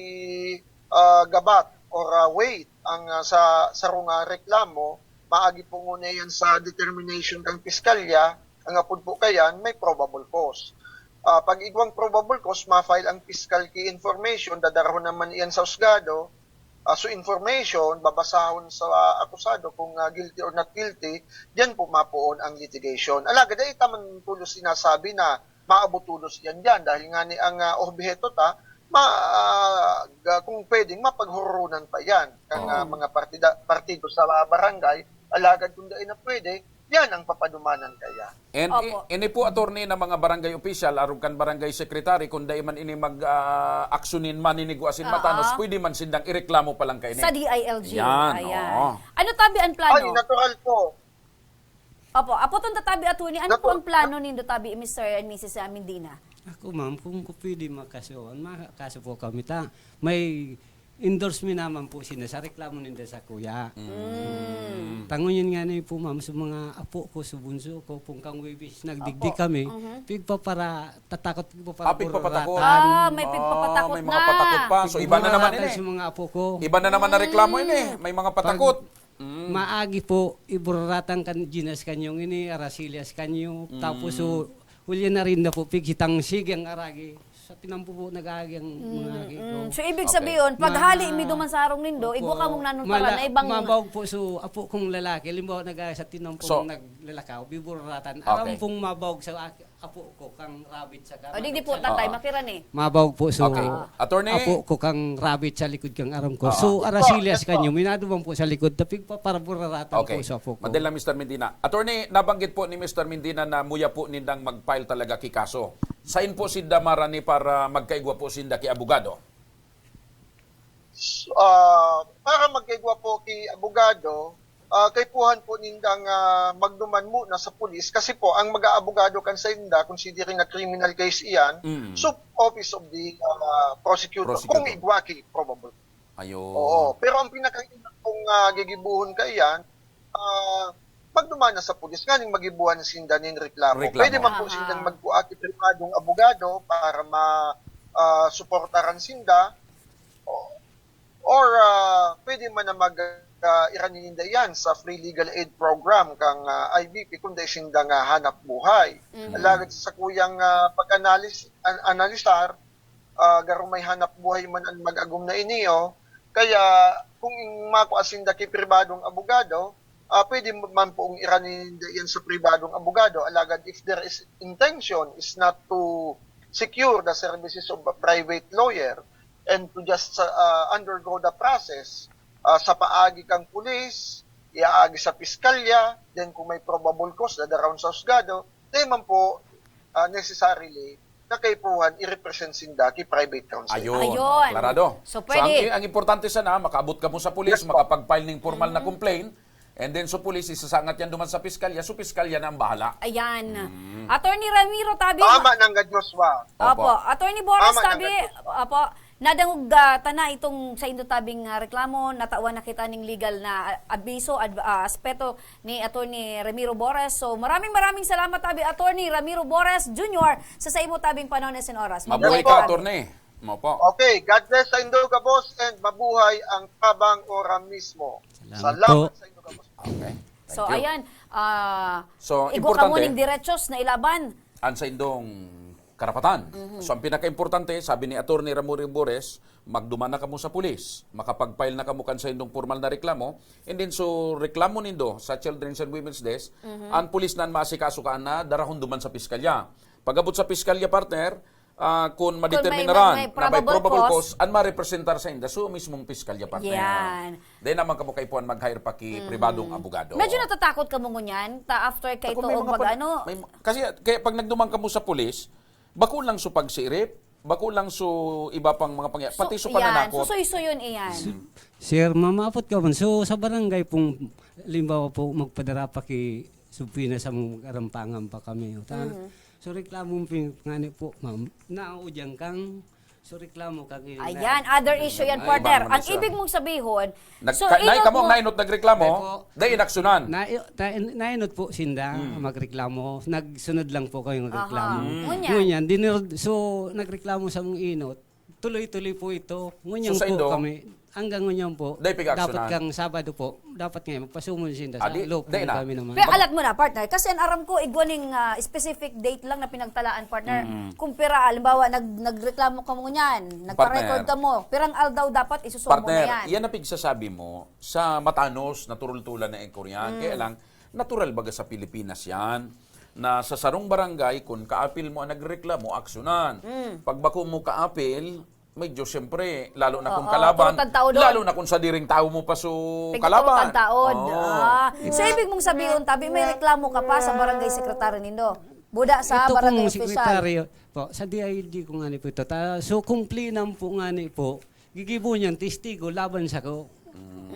ah, gabat or, ah, weight ang, ah, sa sarong, ah, reklamo, maagi po ngunyan sa determination kang piskalya, ang apod po kayan, may probable cause. Ah, pag igwang probable cause, ma-file ang piskal ki information, dadarahon naman iyan sa husgado, ah, so information, babasahon sa akusado kung, ah, guilty or not guilty, diyan po mapoon ang litigation. Alagad dai ta man tolos sinasabi na maabot tolos iyan diyan dahil ngani ang, ah, obheto ta, ma-, ah, ga-, kung pwedeng mapaghoronan pa iyan kang, ah, Oo. mga partida-, partido sa barangay. Alagad kung dai na pwede, yan ang papadumanan kaya. And Opo. i-, ini po, attorney, na mga barangay official, arog kan barangay secretary, kung dai man ini mag, ah, aksyonin, maninigwa asin Oo. matanos, pwede man sindang ireklamo pa lang kaini. Sa D I L G. Yan, Ayan. oo. Ano tabi ang plano? Ay, natural po. Opo, apoton ta tabi, attorney. Ano po Natu- ang plano nindo tabi, Mister and Missus Amindina? Ako, ma'am, kung ko pwede makaso, makaso po kami ta. May endorsement naman po sila sa reklamo ninda sa kuya. Mm. Tangon yun nga na yun po, ma'am, sa mga apo ko, sa bunso ko, kung kang Webis, nagdigdi Apo. kami, Mhm. pigpapara-, tatakot, pigpapara-, Ah, pigpapatakot. bururatan. Ah, may Ah, pigpapatakot may mga na. patakot pa. So, iba na naman Pigpapara-, ini. sa mga apo ko. Iba na naman na reklamo ini. Mm. May mga Pag patakot. Mm. maagi po, ibururatan kan Ginas kanyong ini, Aracelias kanyo. Mm. Tapos, so, huli na rin na po, pigsitang sige ang aragi. Tinampo po nag-aagi ang mga Mm, aki ko. mm. So, ibig Okay. sabihin, pag Ma- hali mi duman sa harong nindo, Opo. igwa kamong nanuntaran Mala-, na ibang mabaog po so, apo kong lalaki, halimbawa, nag-aagi sa tinampo So, naglalakaw, bibururatan. Aram Okay. pong mabaog sa aki-, apo ko, kang rabbit sa O, di, di po, kamay. tatay, Oo. makira ni. Mabaog po so, Okay. Attorney? apo ko kang rabbit sa likod kang aram ko. Oo. So, arasilyas kanyo, minaduman po sa likod, tapig pa, para buraratan Okay. po sa apo ko. Madali lang, Mister Mendina. Attorney, nabanggit po ni Mister Mendina na muya po nindang mag-file talaga ki kaso. Sain po sinda marani para magkaigwa po sinda ki abogado? S-, ah, para magkaigwa po ki abogado, ah, kaipuhan po nindang, ah, magduman muna sa pulis kasi po ang mag-aabogado kan sainda, considering na criminal case iyan, Mm. so office of the, ah, prosecutor, Prosecutor. kung igwa ki probable. Ayun. Oo, pero ang pinakaingat kong, ah, gigibuhon kaiyan, ah, magduman na sa pulis nganing magibuhan sinda nin reklamo. Reklamo. Pwede man po Aha. sindang magkua ki pribadong abogado para ma-, ah, suportaran sinda. O, or, ah, pwede man na mag, ah, irani ninda iyan sa free legal aid program kang, ah, I B P kung dai sinda nga hanap buhay. Mhm. Alagad sa sakuyang, ah, pag-analis-, an-, analisar, ah, garo may hanap buhay man an mag-agom na iniyo. Kaya kung ing-, makua sinda ki pribadong abogado, ah, pwede man pong irani ninda iyan sa pribadong abogado. Alagad if their is, intention is not to secure the services of a private lawyer and to just, ah, undergo the process, ah, sa paagi kang pulis, iaagi sa piskalya, then kung may probable cause, dadaron sa husgado, di man po, ah, necessarily na kaipuhan i-represent sinda ki private counsel. Ayun, Ayun. klarado. So, So, ang, pwede. ang importante sana, makaabot kamo sa pulis, Yes, po. makapag-file ning formal na Mhm. complaint, and then so pulis, isasangat yan duman sa piskalya, so piskalya na ang bahala. Ayan. Mm. Attorney Ramiro Tabi, Tama ma- nang Joshua. Opo. Opo. Attorney Boris Tama nang Tabi, Joshua. opo, nadangog, ah, tana itong sa indo tabing, ah, reklamo, natawan na kita ning legal na, ah, abiso, adv-, ah, aspeto ni Attorney Ramiro Bores. So, maraming, maraming salamat, tabi, Attorney Ramiro Bores Junior, sa, sa imo tabing panahon na sin oras. Mabuhay Mabuhay ka, ka. Attorney. Opo. Okay, God bless sa indo gabos and mabuhay ang tabang ora mismo. Salamat Salamat po. sa indo gabos. Okay. Thank So, you. ayan, ah, So, igwa importante, kamo ning diretsyon na ilaban. Ang sa indong karapatan. Mhm. So, ang pinakaimportante, sabi ni Attorney Ramiro Bores, magduman na kamo sa pulis, makapag-file na kamo kan sa indong formal na reklamo, and then so reklamo nindo sa Children's and Women's Desk, Mhm. ang pulis na an maasikaso ka na darahon duman sa piskalya. Pag-abot sa piskalya, partner, ah, kung Kung may, madeterminaran may, may na may probable probable cause. cause, ang marepresentar sa inda, so mismong piskalya, partner. Yan. Dahil naman kamo kaipuhan mag-hire pa ki Mhm. pribadong abogado. Medyo natatakot kamo ngunyan, ta after kay Ako, may Toog mga mag pan-, ano. may ma-, kasi kaya pag nagduman kamo sa pulis, bako lang so pagsirip, bako lang so iba pang mga pangya-, So, pati so iyan. pananakot. So, suysuyon iyan. Mm. Sir, mamaapot ka man. So, sa barangay pong, halimbawa po, magpadara pa ki subpoena sa mga mag-arampangan pa kami, o, ta? Mhm. So, reklamo pin-, ngani po, ma'am, naudyang kang, so, reklamo kang Ayan, other issue yan, Ay, partner. iba naman Ang ito. ibig mong sabihon, Nag-, so, ka-, nay, inot kamong mo nainot nagreklamo, Ay po. day inaksyonan. Na, na, nainot po sinda Hmm. magreklamo. Nagsunod lang po kami magreklamo. Aha. Hmm. Ngunyan? Ngunyan, dinir-, so, nagreklamo sa mong inot. Tuloy-tuloy po ito. Ngunyan So, sa po indo? kami. Hanggang ngunyan po. Day pig-aksyonan. Dapat kang Sabado po. Dapat nga, magpasumon sinda sa Adi, loob day na. kami naman. Pero alat mo na, partner, kasi ang aram ko, igwa ning, ah, specific date lang na pinagtalaan, partner. Mm. Kung pira, halimbawa, nag-, nagreklamo ka mo niyan, nagpa-record Partner. ka mo, pirang aldaw dapat isusumo na Partner, yan. yan ang pigsasabi mo sa matanos, natural-tulan na inquiry yan. Mm. Kaya lang, natural baga sa Pilipinas yan, na sa sarong barangay, kung kaapil mo ang nagreklamo, aksyonan. Mm. Pag bako mo kaapil, medyo siyempre, lalo na kung Oo, kalaban, puro tagtaod on. lalo na kung sa diring tawo mo pa so Pig-, kalaban. puro tagtaod. Oo. Ah. So, ibig mong sabihin, tabi, may reklamo ka pa sa barangay secretary nindo? Buda sa Ito barangay pong official. sekretaryo po, sa D I L G ko nga ni po ito. Ta, so, kumplinan po nga ni po, gigibo niyan testigo laban sa ko. Mm.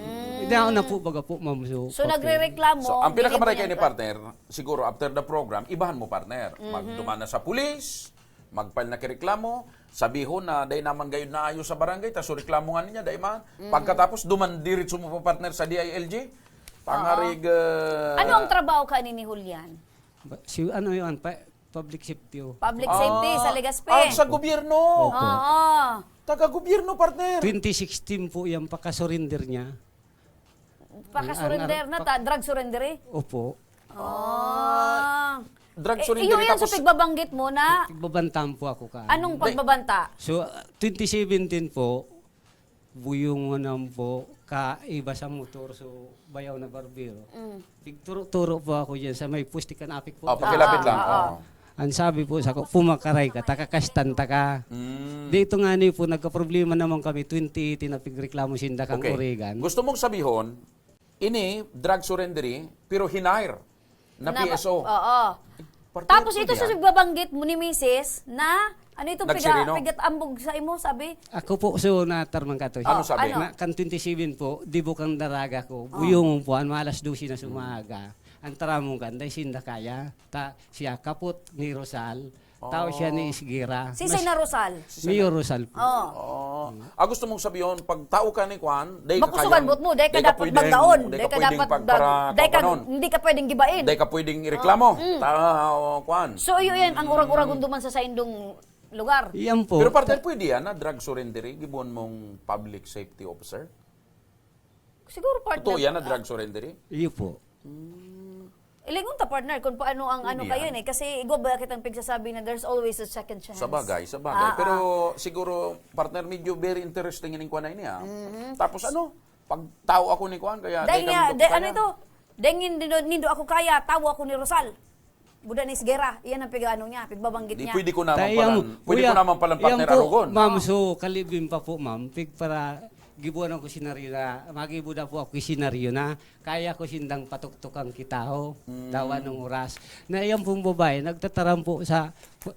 Hindi ako na po, baga po, ma'am. So, So, okay. nagrereklamo, So, ang pinakamaray gigibo kayo ni niyan partner, siguro after the program, ibahan mo, partner. Mhm. Magduman na sa pulis, mag-file na ki reklamo, sabihon na dai naman gayud naayo sa barangay, ta so reklamo nga niya, dai man. Mm. Pagkatapos, duman diretso mo pa, partner, sa D I L G. Pangarig, Oo. ah, Ano ang trabaho ka ni, ni Julian? Ba, si, ano yun, pa, public safety, oh. Public Ah, safety sa Legazpi. ah, sa gobyerno. Opo. Oo. Taga-gobyerno, partner. Twenty sixteen po yan, pagka-surrender niya. Pagka-surrender Ang, ang, na, ta-, drug surrender eh. Opo. Ah. Drug Eh, surrender. iyo yan sa Tapos, pigbabanggit mo na Pigbabantaan po ako ka. anong pagbabanta? So, twenty seventeen po, buyungon naman po, kaiba sa motor, so, bayaw na barbero. Mm. Pigturo-turo po ako dyan sa may pusti kan apik po. Oh, pakilapit lang. Ah, Oo. ah. Ang sabi po sa ko, pumakaray ka, takakastan ta ka. Mm. Dito nga ni po, nagkaproblema naman kami, twenty eighteen na pigreklamo sinda kang Okay. Origan. Gusto mong sabihon, ini, drug surrendering, pero hinire na Na- P S O. Oo. Partner, Tapos pwede ito sa yan. pigbabanggit mo ni misis na ano itong piga, Nagsirino? pigatambog sa imo, sabi? Ako po, so natarman ka to. Ano sabi? Ano? Na, kan twenty seven po, di bukang daraga ko. Buyungon po, ano, alas dose na sumaga. Ang taramong kan, dahil sinda kaya. Ta, siya, kapot ni Rosal. Tao siya ni Isgira. Si Sina Rosal. Mayor Rosal po. Oh. Oh. Ah, gusto mong sabihon, pag tao ka ni Kwan, day Makusugan kayang- bot mo, day ka day dapat pwedeng- magdaon, day day ka ka pwedeng dapat pagpara-, day ka kapanon. Hindi ka pwedeng gibain. Day ka pwedeng ireklamo. Mm. Ta, Kwan. So iyo yan ang urag-uragon duman sa saindong lugar. Yan po. Pero partner, pwede yan na drug surrender, eh, gibuon mong public safety officer? Siguro partner. Totoo yan na drug surrender, eh? Iyo po. Ilingon ta partner kung paano ang ano Hindi kayo yan. Eh. Kasi igwa ba kitang pigsasabi na there's always a second chance. Sa bagay, sa bagay. Ah, Pero ah. siguro, partner, medyo very interesting ining Kwan na ini, ah. Tapos ano, pag tao ako ni Kwan, kaya Dahil day nga, kang dahil ano kaya. Ito? Dahil nindo, nindo ako kaya, tawo ako ni Rosal. Buda ni Isgera. Iyan ang pig-ano niya, pigbabanggit Di niya. pwede ko naman Tayo palang, mo. pwede ko Uya, naman palang yan partner po, arugon. Ma'am, so kalibin pa po, ma'am. Pig para gibuan ako senaryo na, magibo na po ako senaryo na kaya ko sindang patuktukan kita ho. Mm. Daw anong oras. Na yan pong babae, nagtataram po sa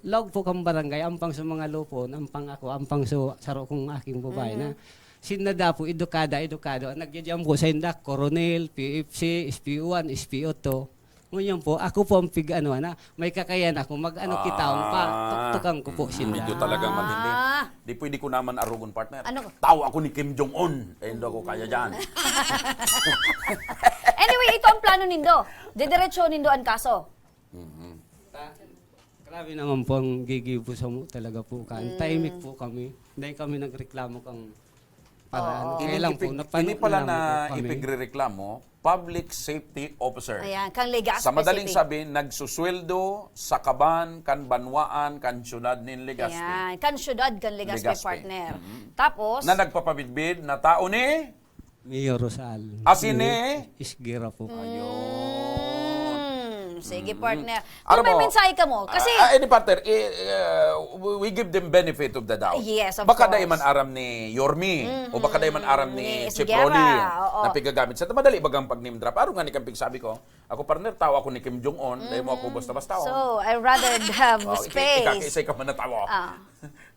log po kang barangay, ampang sa mga lupon, ampang ako, ampang sa saro kong aking babae na sinada po, edukada, edukado. Ang nagyadyang po sa inda, Coronel, P F C, S P O one, S P O two. Ngunyan po, ako po ang pig-ano na, may kakayan ako, mag-ano kita, ang pa, Ah. tuktukan ko po sinda. Medyo talagang matindi. Ah. Di pwede ko naman arugon, partner. Ano? Tao ako ni Kim Jong-un. Eh, hindi ako kaya dyan. Anyway, ito ang plano nindo. Didiretso nindo ang kaso. Mhm. Ta-, grabe naman po ang gigibo sa mo talaga po kan. Tahimik po kami. Dahil kami nagreklamo kang para Oo. ano. Ini, Kaya lang po, ipig- napanood ini pala naman na po kami. ipigrereklamo, public safety officer. Ayan, kang Legazpi Sa madaling City. sabi, nagsusweldo sa kaban kan banwaan kan siyudad nin Legazpi. Ayan, kan syudad, kan Legazpi, Legazpi. partner. Mhm. Tapos, Na nagpapabidbid na tao ni Mayor Rosal. Asin ni Isgira po. Ayun. Mm, sige, partner. Aram Kung may mo, mensahe ka mo, kasi... Ah, ah, ini, partner, eh, uh, we give them benefit of the doubt. Yes, of Baka course. dai man aram ni Yormi, o baka dai man aram ni Ni Chief Esguerra, Rolly, oo. na pigagamit sa madali bagang pagnimindrap. Aro nga ni kang pigsabi ko, ako, partner, tao ako ni Kim Jong-un, dai mo ako basta-basta. So, I rather have Oh, space. Ika-, ika-, isa ka man na tawo. Ah.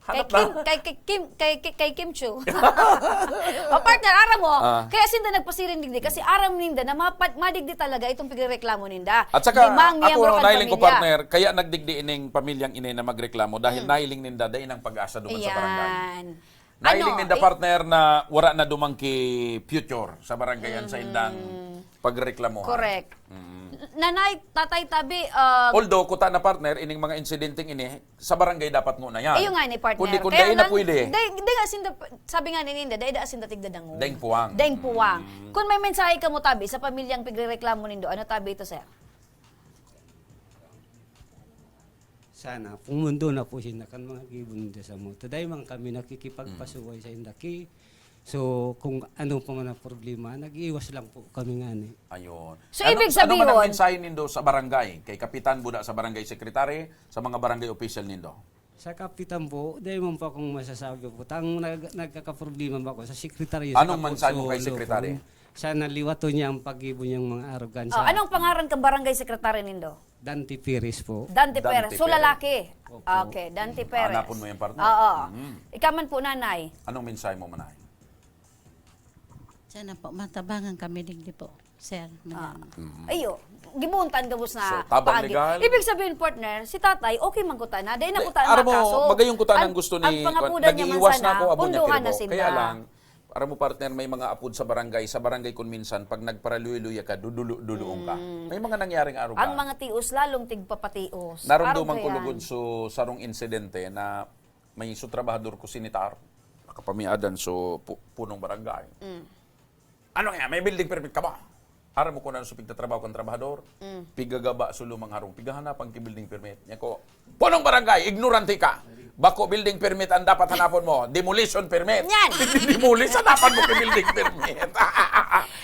Kay Hanap Kim, na. kay, kay Kim, kay, kay, kay Kim Chiu. O partner, aram mo, Ah. kaya sinda nagpasiring digdi kasi aram ninda na mapad, madigdi talaga itong pigrereklamo ninda. At saka, Limang miyembro ako, kan nahiling ko, pamilya. partner, kaya nagdigdi ining pamilyang ini na magreklamo dahil nahiling ninda dai nang pag-asa duman sa barangay. Ayan. Nahiling Ano, ninda, eh, partner, na wara na duman ki future sa barangay sa indang pagreklamo. Correct. Mm. Nanay, tatay, tabi, ah, Although, kuta na, partner, ining mga insidenteng ini, sa barangay dapat ngona yan. Ayun nga ni partner. Kundi kung Kaya dai na lang, pwede. Dai, dai nga sinda, sabi nga ni Ninda, dai da sinda tigdadangog. Daing puwang. Daing puwang. Mm. Kung may mensahe ka mo, tabi, sa pamilyang pigrereklamo nindo, ano tabi ito, sir? Sana, pumundo na po sinda kan mga gibo ninda sa mo. Today man kami nakikipagpasuway sa indaki. So, kung ano pa man ang problema, nag-iiwas lang po kami nga ni. Ayun. So, ibig sabihin Ano man ang mensahe nindo sa barangay? Kay Kapitan Buda sa barangay secretary, sa mga barangay official nindo? Sa kapitan po, dahil man po akong masasabi po. Tang nag, nagkakaproblema ba ako sa sekretaryo? Anong Sa mensahe mo Kapulso, kay sekretary? Lupon? Sana liwaton niya ang pag-ibo niyang mga arogansa. Oh, anong pangaran ka barangay secretary nindo? Dante Perez po. Dante, Dante Perez. So, Perez. lalaki. Opo. Okay, Dante Perez. Hanapon mo yung partner. Oo. Mhm. Ikaw man po, nanay. Anong mensahe mo, manay? Sana po, matabangan kami digdi po, sir. Ah. Madam. Mhm. Ayo, gibuntan gabos na So, tabang paagi. legal. Ibig sabihin, partner, si tatay, okay man kuta na. Dahil na kuta na Aram mo, kaso. magayong kuta Ang- nang gusto ni, ang pangapudan niya man nag-iiwas sana, na ako, abo niya punduhan na kiribo. sinda. Kaya lang, aram mo, partner, may mga apod sa barangay. Sa barangay, kung minsan, pag nagparaluy-luya ka, dudulo-duloong ka. Mm. May mga nangyaring aruga. Ang mga tios, lalong tigpapatios. Narumduman Arog ko kaya. Lugod so sarong insidente na may so trabahador ko sinitar, nakapamiadan so pu- punong barangay. Mm. Ano nga, may building permit ka ba? Aram mo kung ano sa pigtatrabaho kan trabahador? Mm. Pigagaba sa lumang harong. Pighahanapan ki building permit. Nya ko, "Punong barangay, ignorante ka! Bako building permit ang dapat hanapon mo. Demolition permit." Yan! Demolish, hanapan mo ki building permit.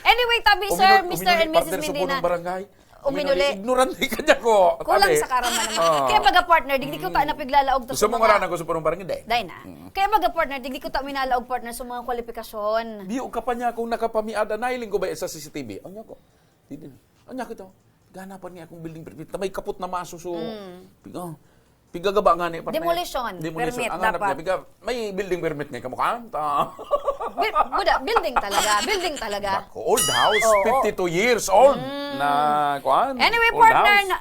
Anyway, tabi, sir, Uminul-, Mister uminuli, and Missus partner, sa Mendina. Punong barangay. Uminuli. Uminuli. Ignorante ka niya ko. Kulang Tabi. sa karama naman. Ah. Kaya baga, partner, digdi ko ta Mm. napiglalaog ta Gusto sa mo mga ngaranan ko sa punong barangay? Hindi. Dai na. Mm. Kaya baga, partner, digdi ko ta minalaog, partner, sa mga kwalipikasyon. Biyo ka pa niya kung nakapamiada, nahiling ko ba sa C C T V? Ano ko? Di din. Ano ko to? Ganapan niya akong building permit. May kapot na maso, so, Mm. piga-, pigagaba nga ni, partner. Demolition Demolition. permit, Ang hanap dapat. niya, piga-, may building permit nga kamukha. Ta- Bi-, buda, building talaga. Building talaga. Bako, old house, Oo. fifty-two years old Mm. na, kuan, Anyway, old partner, house. na,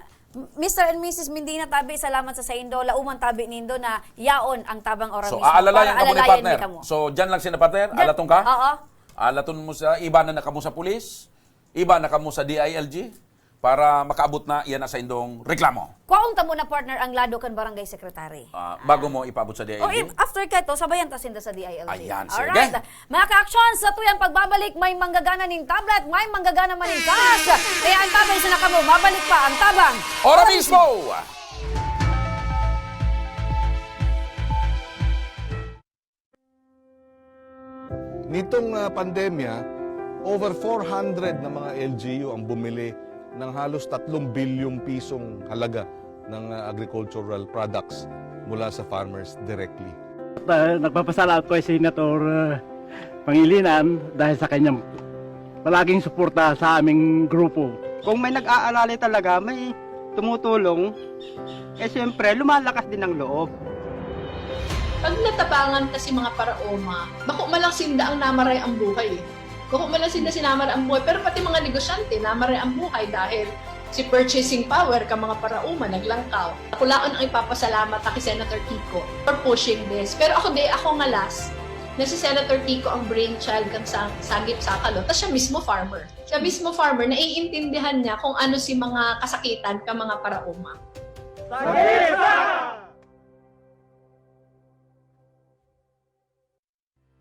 Mister and Missus Mendina, tabi, salamat sa saindo. Lauman tabi nindo na yaon ang tabang oras So, mismo aalalayan para ka mo ni alalayan partner. mi kamo. So, dyan lang sina partner, Dyan, alaton ka? oo. Alaton mo sa, iba na na kamo sa pulis, iba na kamo sa D I L G, para makaabot na iyan na sa indong reklamo. Kwaon ta muna, partner, ang lado kan barangay secretary. Ah, bago mo ipaabot sa D I L G? O, i-, after ka ito, sabayan ta sinda sa D I L G. Ayan, sige. Alright. Mga ka-aksyon, sa tuyang pagbabalik, may manggagana nin tablet, may manggagana man nin cash. Kaya ang tabang sa nakamo, mabalik pa ang tabang. Ora mismo! Nitong, ah, pandemya, over four hundred na mga L G U ang bumili ng halos tatlong bilyong pisong halaga ng, ah, agricultural products mula sa farmers directly. Ah, nagpapasalamat ko kay Senator, ah, Pangilinan dahil sa kanyang palaging suporta sa aming grupo. Kung may nag-aalala talaga, may tumutulong, eh, siyempre, lumalakas din ang loob. Pag natabangan kasi mga paraoma, bako man lang sinda ang namaray ang buhay eh. Bako man lang sinda sinamaray ang buhay, pero pati mga negosyante, namaray ang buhay dahil si purchasing power ka mga paraoma naglangkaw. Ako laon ang ipapasalamat ta ki Senator Kiko for pushing this. Pero ako di, ako nga last, na si Senator Kiko ang brainchild kan sa, Sagip Sakalo, ta siya mismo farmer. Siya mismo farmer, naiintindihan niya kung ano si mga kasakitan ka mga paraoma.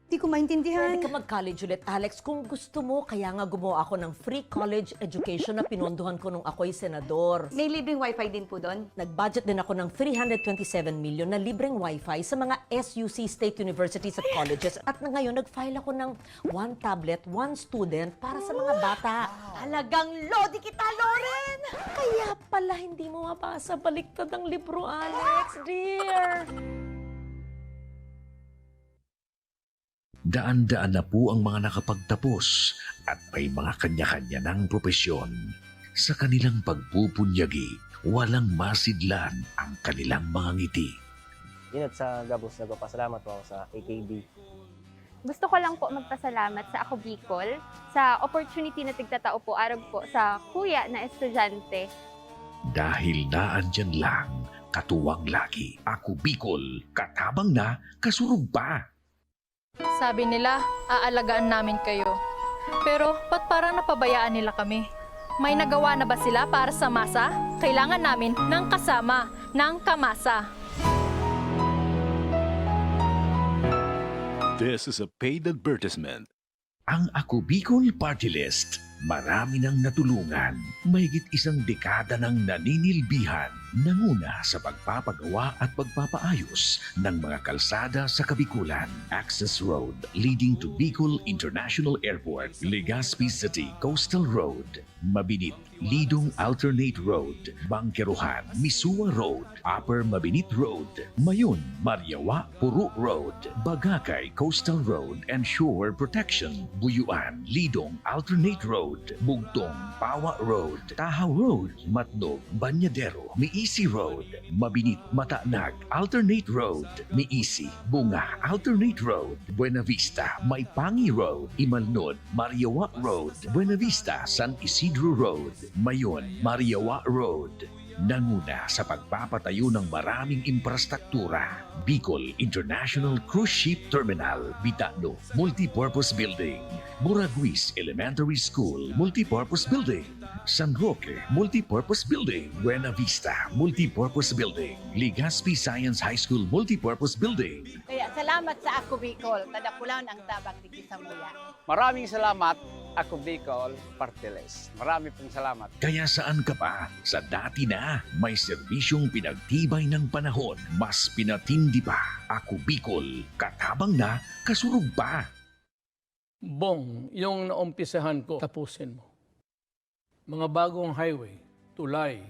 Di ko maintindihan. Pwede ka mag-college ulit, Alex, kung gusto mo. Kaya nga gumawa ako ng free college education na pinondohan ko nung ako'y senador. May libreng wifi din po doon? Nag-budget din ako ng three hundred twenty-seven million na libreng wifi sa mga S U C state universities at colleges. At na ngayon, nag-file ako ng one tablet, one student para sa mga bata. Talagang lodi kita, Loren! Kaya pala hindi mo mabasa baliktad ang libro, Alex, dear. Daan-daan na po ang mga nakapagtapos at may mga kanya-kanya ng propesyon. Sa kanilang pagpupunyagi, walang masidlan ang kanilang mga ngiti. Yun, at sa gabos, nagpapasalamat po ako sa A K B. Gusto ko lang po magpasalamat sa Ako Bicol sa opportunity na tigtatao po arog po sa kuya na estudyante. Dahil naandyan lang, katuwang lagi, Ako Bicol, katabang na, kasurog pa. Sabi nila, "Aalagaan namin kayo." Pero ba't parang napabayaan nila kami? May nagawa na ba sila para sa masa? Kailangan namin ng kasama, ng kamasa. This is a paid advertisement. Ang Ako Bicol Party List, marami nang natulungan. Mahigit isang dekada nang naninilbihan, nanguna sa pagpapagawa at pagpapaayos ng mga kalsada sa Kabikulan. Access Road leading to Bicol International Airport, Legazpi City Coastal Road, Mabinit, Lidong Alternate Road, Bangkerohan, Misua Road, Upper Mabinit Road, Mayon, Mariawa, Puro Road, Bagacay Coastal Road and Shore Protection, Buyuan, Lidong Alternate Road, Bugtong, Pawa Road, Tahaw Road, Matnog, Bañadero, Miisi Road, Mabinit, Matanag, Alternate Road, Miisi, Bunga, Alternate Road, Buenavista, Maipangi Road, Imalnod, Mariawa Road, Buenavista, San Isidro Road, Mayon, Mariawa Road. Nanguna sa pagpapatayo ng maraming imprastruktura, Bicol International Cruise Ship Terminal, Bitano, Multipurpose Building, Buraguis Elementary School, Multipurpose Building, San Roque, Multipurpose Building, Buenavista, Multipurpose Building, Legazpi Science High School, Multipurpose Building. Kaya salamat sa Ako Bicol, ta dakulaon ang tabang digdi samuya. Maraming salamat Ako Bicol, Party List. Marami pong salamat. Kaya saan ka pa? Sa dati na, may serbisyong pinagtibay ng panahon, mas pinatindi pa. Ako Bicol, katabang na, kasurog pa. Bong, yung naumpisahan ko, tapusin mo. Mga bagong highway, tulay,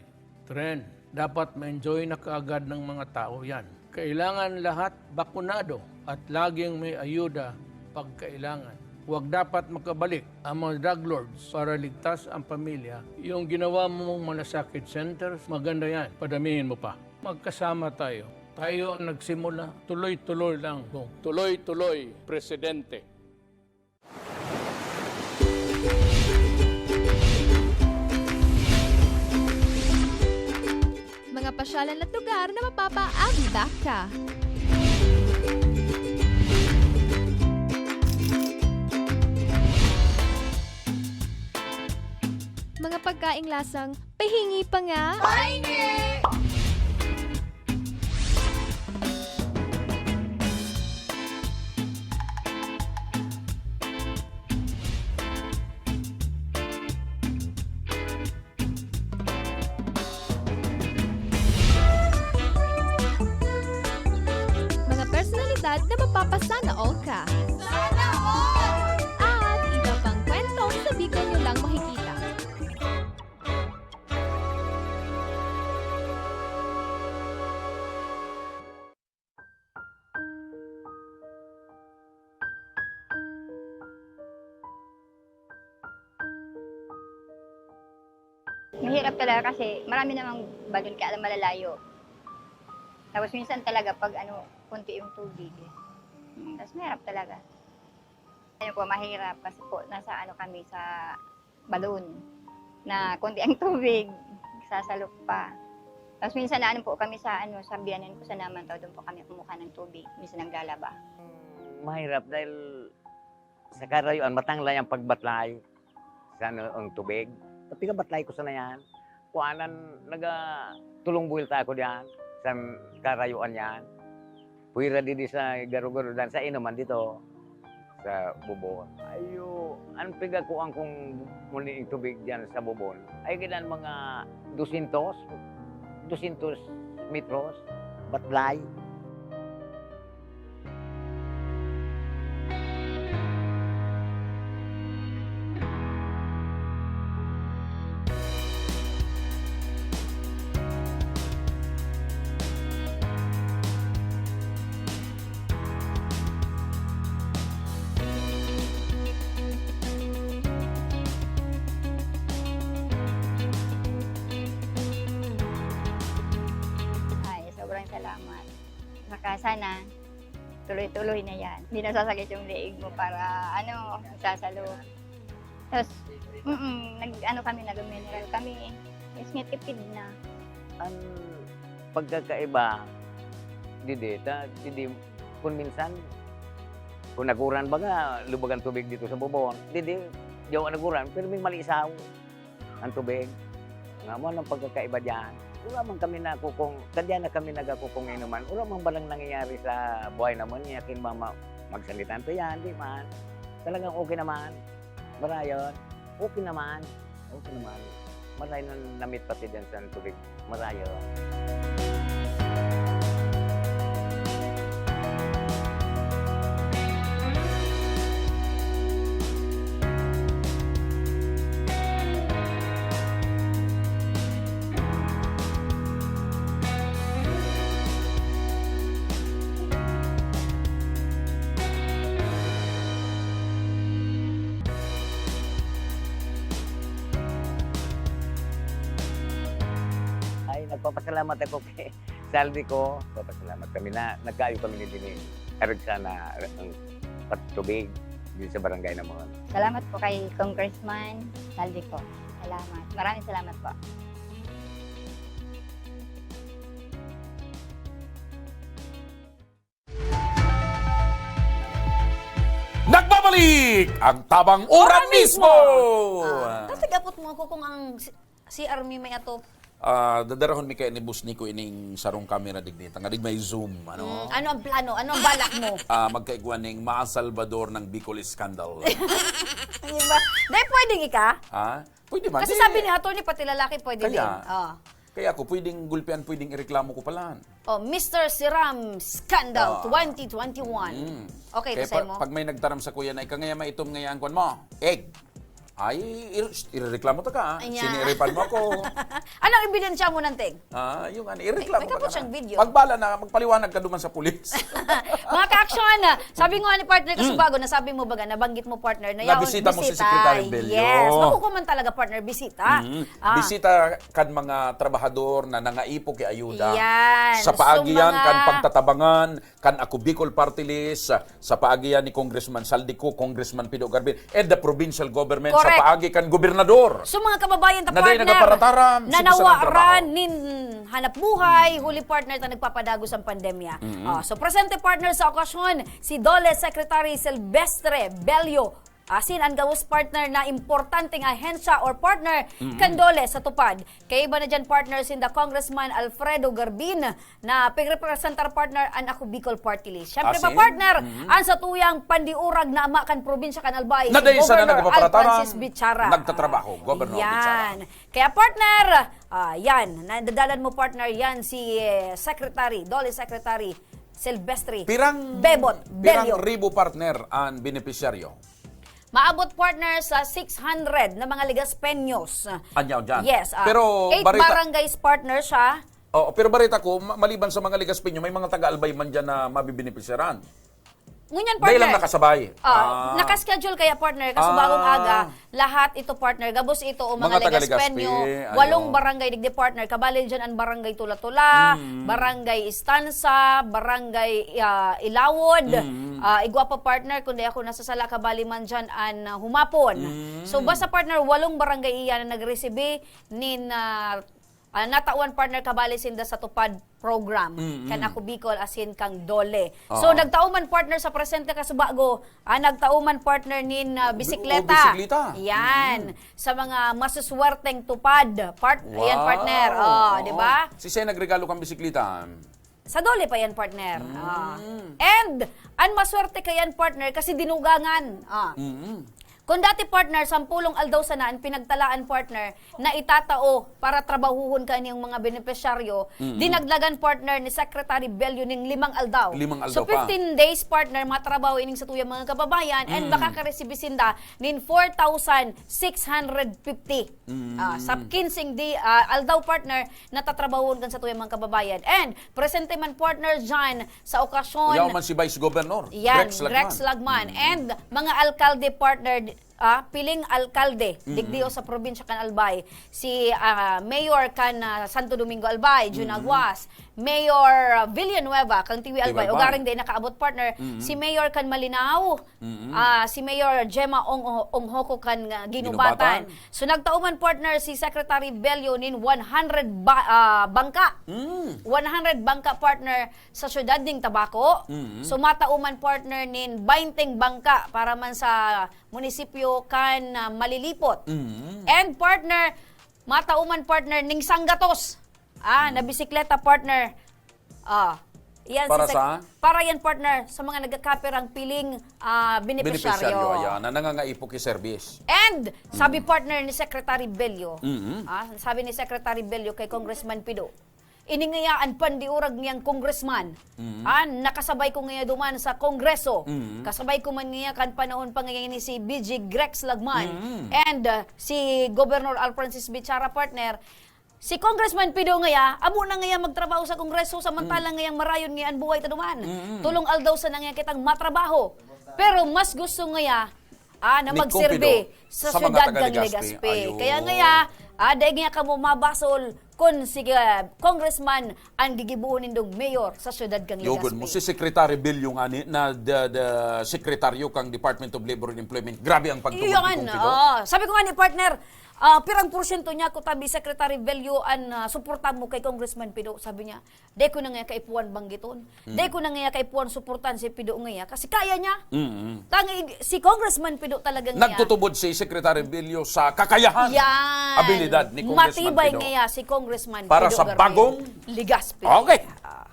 tren, dapat ma-enjoy na kaagad ng mga tao yan. Kailangan lahat bakunado at laging may ayuda pag kailangan. Huwag dapat makabalik ang mga drug lords para ligtas ang pamilya. Yung ginawa mong malasakit centers, maganda yan. Padamihin mo pa. Magkasama tayo. Tayo ang nagsimula. Tuloy-tuloy lang, Bong. Tuloy-tuloy, Presidente. Mga pasyalan at lugar na mapapa-I'll be back ka. Mga pagkaing lasang pahingi pa nga. Pahingi! Mga personalidad na mapapasana all ka. Sana all! At iba pang kwentong sa Bicol nyo lang makikita. Mahirap talaga kasi marami namang balon kaya lang malalayo. Tapos minsan talaga pag ano, konti yung tubig. Mm, tas mahirap talaga. Ayun po, mahirap kasi po nasa ano kami, sa balon na konti ang tubig, sasalok pa. Tapos minsan naano po kami sa ano, sa biyanan ko sa Namantaw, doon po kami kumukuha ng tubig, minsan naglalaba. Mahirap dahil sa karayuan, matanglay ang pagbatlay sa ano, ang tubig. Pati kabatlay ko sana yan. Kuanan, naga tulong buwelta ako diyan sa karayuan yan. Puwera didi sa Garugaro dan sa inuman dito, sa Bubon. Ayo, ang pigakuan kong muni yung tubig diyan sa Bubon, ay gidan mga dosyentos, dosyentos metros, batlay. Ay, sobrang salamat. Saka sana, tuloy-tuloy na yan. Hindi nasasakit yung leeg mo para, ano, sasalo. Tapos, mm, nag-ano kami, nag-mineral kami. Yes nga, tipid na. Ang pagkakaiba, didi, ta, didi, kung minsan, kung naguran baga, lubag ang tubig dito sa Bubon. Didi, di ako naguran, pero may malisaw ang tubig. Nga mo, anong pagkakaiba diyan? Wala man kami nakukong, kadya na kami nagakukong inuman. Wala man balang nangyayari sa buhay naman, yakin ba ma-, magsalitan to yan, di man. Talagang okay naman. Marayon. Okay naman. Okay naman. Maray na namit pati dyan sa tubig. Marayon. Ay, nagpapasalamat ako kay Saldi ko, papasalamat kami na nagkaayo kami ni Dini. Karag sana ang patubig din sa barangay namon. Salamat po kay Congressman Saldi ko. Salamat. Maraming salamat po. Nagbabalik ang Tabang Uranismo! Ah, tapos nag-apot mo ako kung ang si, si Army may ato. Ah, dadarahon mi kaya ni Boss Nico ining sarong kamera digdi, tanganing may zoom, ano? Mm, ano ang plano? Ano ang balak mo? Ah, magkaigwa ning Ma Salvador ng Bicol Scandal. Di ba? Dahil pwedeng ika? Ah, pwede man. Kasi Di, sabi ni attorney, pati lalaki pwede kaya, din. Oh. Kaya ako, pwedeng gulpian, pwedeng ireklamo ko pala. Oh, Mister Siram Scandal Ah. twenty twenty-one. Mm. Okay, Kaya ito sa'yo pa- mo. pag may nagtaram sa kuya na ika ngaya maitom ngaya ang kwan mo, egg. Ay, ir- irereklamo ta ka. Ayan. Siniripan mo ako. Ano ang ebidensya mo, Nanteng? Ah, yung ano, ireklamo May ta ka kapot na. siyang video. Pagbala na, magpaliwanag ka duman sa pulis. Mga ka-aksyon, sabi nga ni partner Kasubago, nasabi mo baga, nabanggit mo partner, na yaon Nabisita mo si bisita. Secretary Bello. Yes. Makukuman talaga partner, bisita. Mm. Ah. Bisita kan mga trabahador na nangaipo ki ayuda. Yan. Sa So, paagi yan mga kan pagtatabangan, kan Ako Bicol Party List, sa, sa paagi yan ni Congressman Zaldy Co, Congressman Pido Garbin, and the provincial government, Correct. sa paagi kan gobernador. So, mga kababayan ta Na dahil partner, nagaparataram, sige, nanawa sa trabaho. ran nin hanap buhay, huli partner ta nagpapadagos ang pandemya. Mm-mm. Oh, so, presente partner sa okasyon, si DOLE Secretary Silvestre Bello, asin an gabos partner na importanteng ahensya or partner Mm-mm. kan DOLE sa TUPAD. Kaiba na dyan partner sinda Congressman Alfredo Garbin na pigrepresentar partner an Ako Bicol Party List. Siyempre pa Asin? partner, Mm-hmm. ang satuyang pandiurag na ama kan probinsya kan Albay, Na si dahil sana Governor nagpaparataran, Alfrancis Bichara. nagtatrabaho, Governor Yan. Bichara. Kaya partner, ah, yan, nadadalan mo partner yan si eh, Secretary, DOLE Secretary Silvestre Pirang, Bebot pirang Bello. ribo partner ang benepisyaryo? Maabot partner sa six hundred na mga Legaspeños. Anyaw dyan. Yes, ah, Pero eight barita- barangays partner siya. Oo, pero barita ko, ma- maliban sa mga Legaspeño, may mga taga-Albay man dyan na mabibenepisyaran. Ngunyan, Dahil lang partner. nakasabay. Ah, Ah. nakaschedule kaya, partner, kasi Ah. bagong aga, lahat ito, partner. Gabos ito, o mga Mga taga Legaspeño, Legaspi, ayo. walong barangay digdi, partner. Kabali dyan ang barangay Tula-Tula, Mm. barangay Estanza, barangay, ah, Ilawod, Mm. ah, igwa pa, partner, kundi ako nasasala, kabali man dyan ang, ah, Humapon. Mm. So, basta, partner, walong barangay iyan na nagresibi nin, ah, ah, natawan, partner, kabali sinda sa TUPAD program, Mm, kan mm. Ako Bicol asin kang DOLE. So, Oo. nagtao man, partner, sa presente kasubago, ah, nagtao man, partner, nin, ah, Bi- bisikleta. o, bisikleta. Yan. Mm. Sa mga masuswerteng TUPAD. Part-, ayan, Wow. partner. Oh, di ba? Si Sen nagregalo kang bisikleta. Sa DOLE pa yan, partner. Mm. Ah. And, ang maswerte ka yan, partner, kasi dinugangan. Ah. Mm. Kung dati, partner, sampulong aldaw sana ang pinagtalaan, partner, na itatao para trabahuhon ka niyang mga benepisyaryo, Mm. dinagdagan, partner, ni Secretary Bello ning limang aldaw. Limang aldaw So, pa. fifteen days, partner, matrabaho ining sa tuyang mga kababayan, and Mm. makakaresibir sinda nin four thousand six hundred fifty. Mm. Ah, sa kinseng di, ah, aldaw, partner, natatrabahoon kan sa tuyang mga kababayan. And, presente man, partner, dyan, sa okasyon. Yaw man si Vice Governor, Yan, Grex Lagman. Grex Lagman. Mm. And mga alkalde partner, ah, piling alkalde, Mm-mm. digdi o sa probinsya kan Albay. Si, ah, Mayor kan, ah, Santo Domingo Albay, Jun Mm-mm. Aguas. Mayor, ah, Villanueva, kang Tiwi Tiwi Albay. Albay. Ugaring day nakaabot partner. Mm-mm. Si Mayor kan Malinao, Mm-mm. ah, si Mayor Gemma Ong-, Onghoko kan, ah, Ginubatan. Ginubatan. So, nagtao man partner si Secretary Bello nin one hundred ba-, ah, bangka. Mm. One hundred bangka partner sa siyudad ning Tabaco. Mm. So, matao man partner nin bainteng bangka para man sa munisipyo kan, ah, Malilipot. Mm. And partner, matao man partner ning sanggatos. Ah, Mm. na bisikleta partner. Ah, yan Para si sec-, sa? para yan partner sa mga nagkakapirang piling, ah, benepisyaryo. Benepisyaryo, ayan, na nangangaipo ki service. And sabi Mm. partner ni Secretary Bello, Mm. ah, sabi ni Secretary Bello kay Congressman Pido, "Ini ngaya an pandiurag niyang congressman. Mm. Ah, nakasabay ko ngaya duman sa Kongreso. Mm. Kasabay ko man ngaya kan panahon pa ngaya ni si B J Grex Lagman Mm. and, uh, si Governor Alfrancis Bichara, partner. Si Congressman Pido ngaya, amo na ngaya magtrabaho sa Kongreso, samantalang Mm. ngayang marayon ngaya an buhay ta duman. Mm. Tolong aldaw sana ngaya kitang matrabaho. Pero mas gusto ngaya, ah, na Ni magserbi Kumpido sa sa mga syudad taga kang Legazpi. Legazpi. Ayun. Kaya ngaya, ah, dai ngaya kamo mabasol kun si, ah, congressman an gigibohon nindong mayor sa syudad kang Legazpi." Yun mo, si Secretary Bello ngani na the, the sekretaryo kang Department of Labor and Employment. Grabe ang pagtubod ni Kumpido. Iyon, oo. Sabi ko nga ni partner, Ah, pirang porsyento niya, kutabi Secretary Bello, an, ah, suporta mo kay Congressman Pido? Sabi niya, "Dai ko na ngaya kaipuhan banggiton. Dai ko na ngaya kaipuhan suportan si Pido ngaya kasi kaya niya." Mm. Tang-, si Congressman Pido talagang ngaya. Nagtutubod si Secretary Bello sa kakayahan, Yan. abilidad ni Congressman Matibay Pido ngaya si Congressman para Pido sa Garvin bagong Legazpi. Okay. Ah.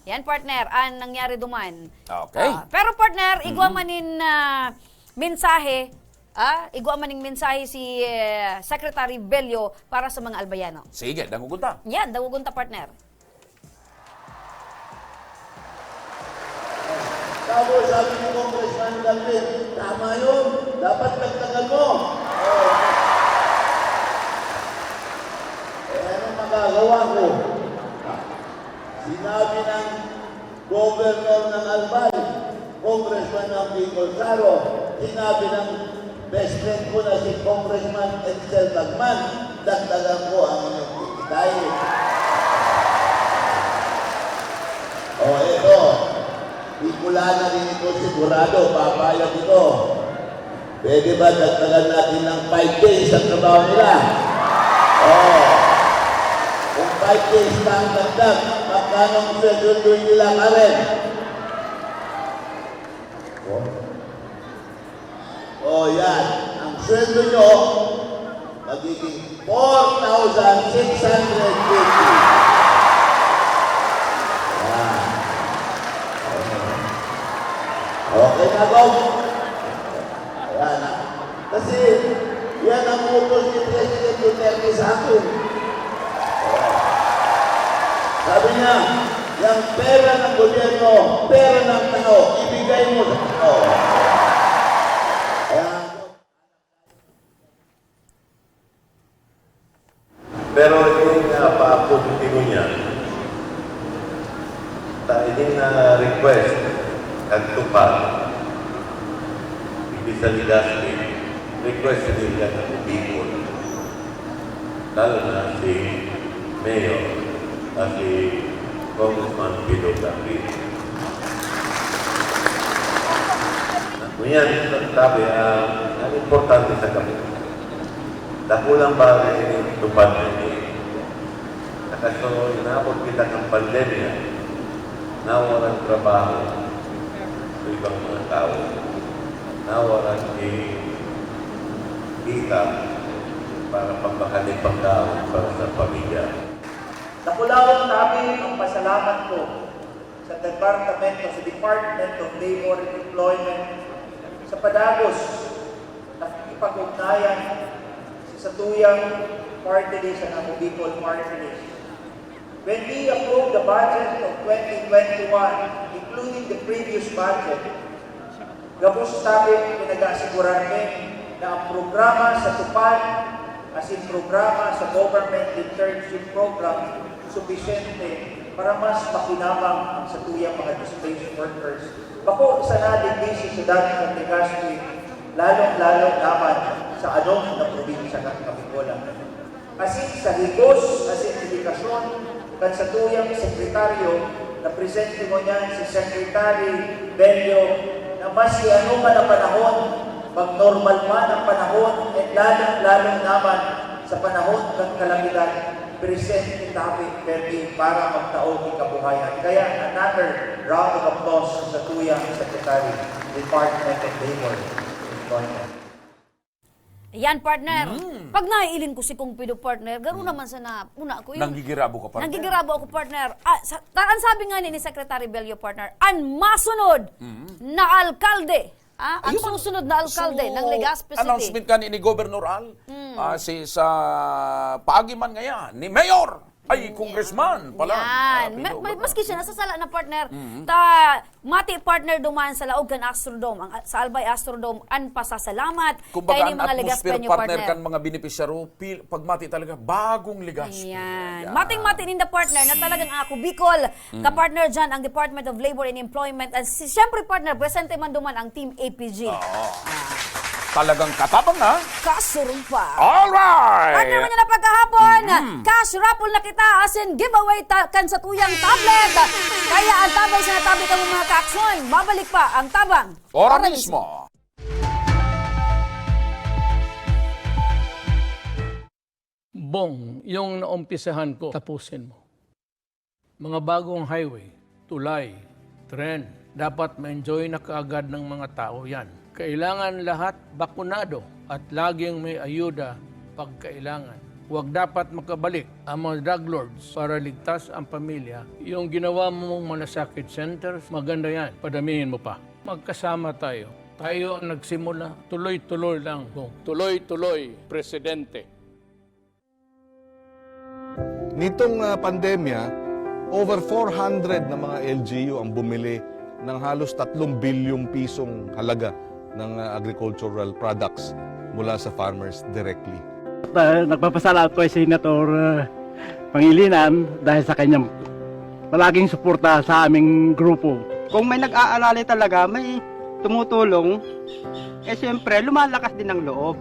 Yan, partner, ang nangyari duman. Okay. Ah, pero, partner, igwa Mm. man nin, ah, mensahe, ah, igwa man ning mensahe si, eh, Secretary Bello para sa mga Albayano. Sige, dangogon ta. Yan, dangogon ta, partner. Tapos sabi ni Congressman Galvin, "Tama yun. Dapat dagdagan mo." Oh. Eh, anong magagawa ko? Sinabi ng Governor ng Albay, Congressman ng Bicol Saro, sinabi ng best friend ko na si Congressman Edsel Tagman, dagdagan ko ang inyong kikitain. O, eto. Bicolana din ito, sigurado, papayag ito. Pwede ba dagdagan natin ng five days ang trabaho nila? Oh. Kung five days na ang dagdag, magkano ang sweldo nila, Karen? Oh. Oh, yan. Ang sweldo nyo, magiging four thousand six hundred fifty. Yan. Okay na, Gov? Ayan, ah. Kasi, yan ang utos ni President Duterte sa akin. Sabi niya, "Yung pera ng gobyerno, pera ng tao, ibigay mo sa tao." Ayan. Pero ini nga pa positibo niya, ta ini nga request nagtupad, hindi sa Legazpi, request ini kan Bicol. Lalo na si Mayor, ah, si Congressman Pido Garvin. Ngunyan, sabi, ah, ang importante sa kami, dakulang bagay ini tupad na ini. Saka so, inabot kita ng pandemya, nawalan trabaho sa ibang mga tao. Nawalan din kita para pagpakain pagkaon para sa pamilya. Dakulawang tabi ang pasalamat ko sa Departamento, sa Department of Labor and Employment sa padagos na pakikipag-ugnayan sa satuyang party list, ang Ako Bicol Party List. When we approved the budget of twenty twenty-one, including the previous budget, gabos tabi pinag-aasigurar mi na ang programa sa TUPAD, as in programa sa Government Internship Program, supisyente para mas makinabang ang satuyang mga displaced workers. Bako sana digdi sa syudad kan Legazpi, lalong-lalo naman sa anom na probinsya kan Kabicolan. Asin sa higos asin dedikasyon kan satuyang sekretaryo, na presente ngunyan si Secretary Bello, na maski ano man ang panahon, pag normal man ang panahon, at lalong-lalo naman sa panahon kan kalamidad, presente tabi permi para magtao ki kabuhayan. Kaya another round of applause sa satuyang Secretary, Department of Labor and Employment. Yan, partner. Mm. Pag naiiling ko si Kong Pido, partner, garo Mm. naman sana, una ko yun. Nanggigirabo ka, partner? Nanggigirabo ako, partner. Ah, sa, ta-, ang sabi nga ni, ni Secretary Bello, partner, ang masunod Mm. na alkalde, ah, ang Ayun. susunod na alkalde So, ng Legazpi City. Announcement ka ni, ni Governor Al, Mm. ah, si, sa paagi man ngayon, ni Mayor. Ay, Yan. congressman pala. Yan. Ah, Ma-, Pido, ma-, Governor. maski siya, nasasala na, partner. Mm. Ta, mati, partner, duman sa laog kan Astrodome, ang, sa Albay Astrodome, an pasasalamat Kumbaga, kay ni ang mga atmosphere, Legazpeño, partner, partner. kan mga benepisyaryo, pil-, pagmati talaga, bagong Legazpi. Ayan. Yan. Mating-mati ninda, partner, na talagang Ako Bicol, Mm. ka-partner dyan, ang Department of Labor and Employment, and si-, siyempre, partner, presente man duman ang Team A P G. Oo. Ah. Talagang katabang na. Kasurumpa. Alright! Ano man na pagkahapon, Mm. cash raffle na kita, asin giveaway ta-, kan satuyang tablet. Kaya ang tabang sa natabi kamo, mga kaaksyon. Babalik pa ang tabang. Ora Ora mismo. mismo. Bong, yung naumpisahan ko, tapusin mo. Mga bagong highway, tulay, tren, dapat ma-enjoy na kaagad ng mga tao yan. Kailangan lahat bakunado at laging may ayuda pag kailangan. Huwag dapat makabalik ang mga drug lords para ligtas ang pamilya. Yung ginawa mong malasakit centers, maganda yan. Padamihin mo pa. Magkasama tayo. Tayo ang nagsimula. Tuloy-tuloy lang, Bong. Tuloy-tuloy, Presidente. Nitong, ah, pandemya, over four hundred na mga L G U ang bumili ng halos tatlong bilyong pisong halaga ng, ah, agricultural products mula sa farmers directly. Ah, nagpapasalamat ko kay Senator, ah, Pangilinan dahil sa kanyang palaging suporta sa aming grupo. Kung may nag-aalala talaga, may tumutulong, eh, siyempre, lumalakas din ang loob.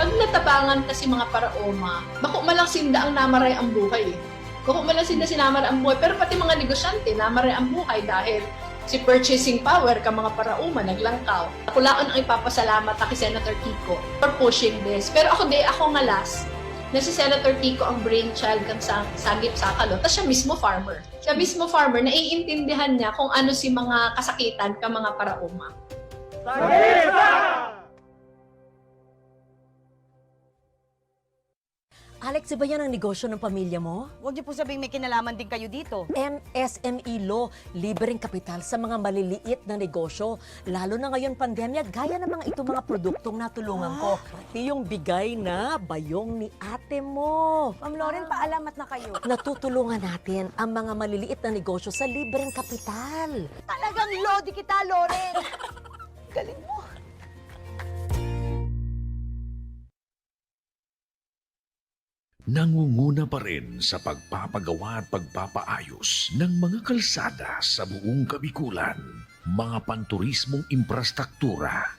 Pag natabangan kasi mga paraoma, bako man lang sinda ang namaray ang buhay eh. Bako man lang sinda sinamaray ang buhay, pero pati mga negosyante, namaray ang buhay dahil si purchasing power ka mga paraoma naglangkaw. Kulaon ang ipapasalamat ta ki Senator Kiko for pushing this. Pero ako di, ako nga last, na si Senator Kiko ang brainchild kan sa, Sangip Sakalo, ta siya mismo farmer. Siya mismo farmer, naiintindihan niya kung ano si mga kasakitan ka mga paraoma. Alex, iba yan ang negosyo ng pamilya mo? Huwag niyo po sabihing may kinalaman din kayo dito. M S M E Law, libreng kapital sa mga maliliit na negosyo. Lalo na ngayon pandemya, gaya ng mga itong mga produktong natulungan ko. Ah. Pati yung bigay na bayong ni ate mo. Ma'am Loren, paalamat na kayo. Natutulungan natin ang mga maliliit na negosyo sa libreng kapital. Talagang lodi kita, Loren. Galing mo. Nangunguna pa rin sa pagpapagawa at pagpapaayos ng mga kalsada sa buong Kabikulan, mga panturismong imprastruktura.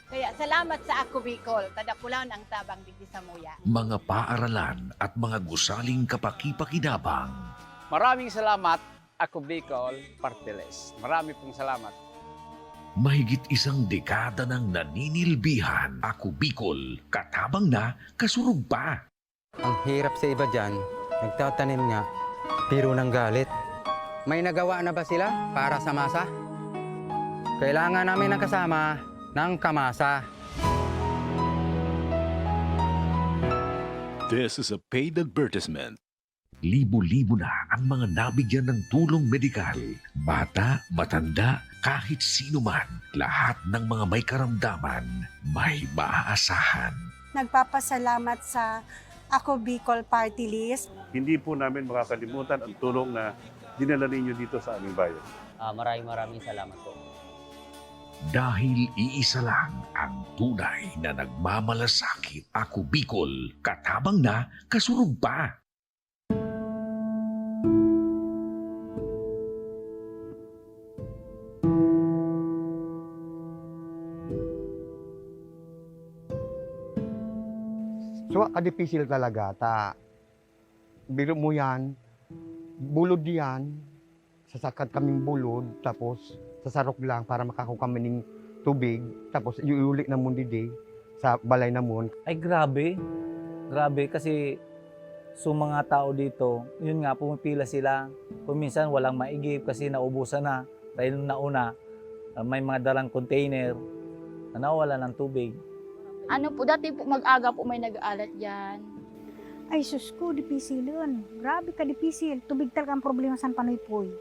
Kaya salamat sa Ako Bicol, ta dakulaon ang tabang digdi samuya. Mga paaralan at mga gusaling kapakipakinabang. Maraming salamat, Ako Bicol, Party List. Marami pong salamat. Mahigit isang dekada nang naninilbihan, Ako Bicol, katabang na, kasurog pa. Ang hirap sa iba diyan, nagtatanim nga, pero nanggalit. May nagawa na ba sila para sa masa? Kailangan namin ng kasama ng kamasa. This is a paid advertisement. Libo-libo na ang mga nabigyan ng tulong medikal. Bata, matanda, kahit sino man, lahat ng mga may karamdaman, may maaasahan. Nagpapasalamat sa Ako Bicol Party List. Hindi po namin makakalimutan ang tulong na dinala ninyo dito sa aming bayan. Ah, maraming, maraming salamat po. Dahil iisa lang ang tunay na nagmamalasakit. Ako Bicol, katabang na, kasurog pa. So, kadipisil talaga ta. Biro mo yan, bulod yan, sasakat kaming bulod, tapos sasarok lang para makakua kami ning tubig, tapos iuli namon didi sa balay namon. Ay, grabe. Grabe kasi so mga tao dito, yun nga, pumipila sila. Kung minsan walang maigib kasi naubusan na. Dahil nauna, ah, may mga dalang container na nawawalan ng tubig. Ano po, dati po mag-aga po may nag-aalat diyan. Ay, sus ko, dipisilon. Grabe ka dipisil. Tubig talaga ang problema sa Panoypoy.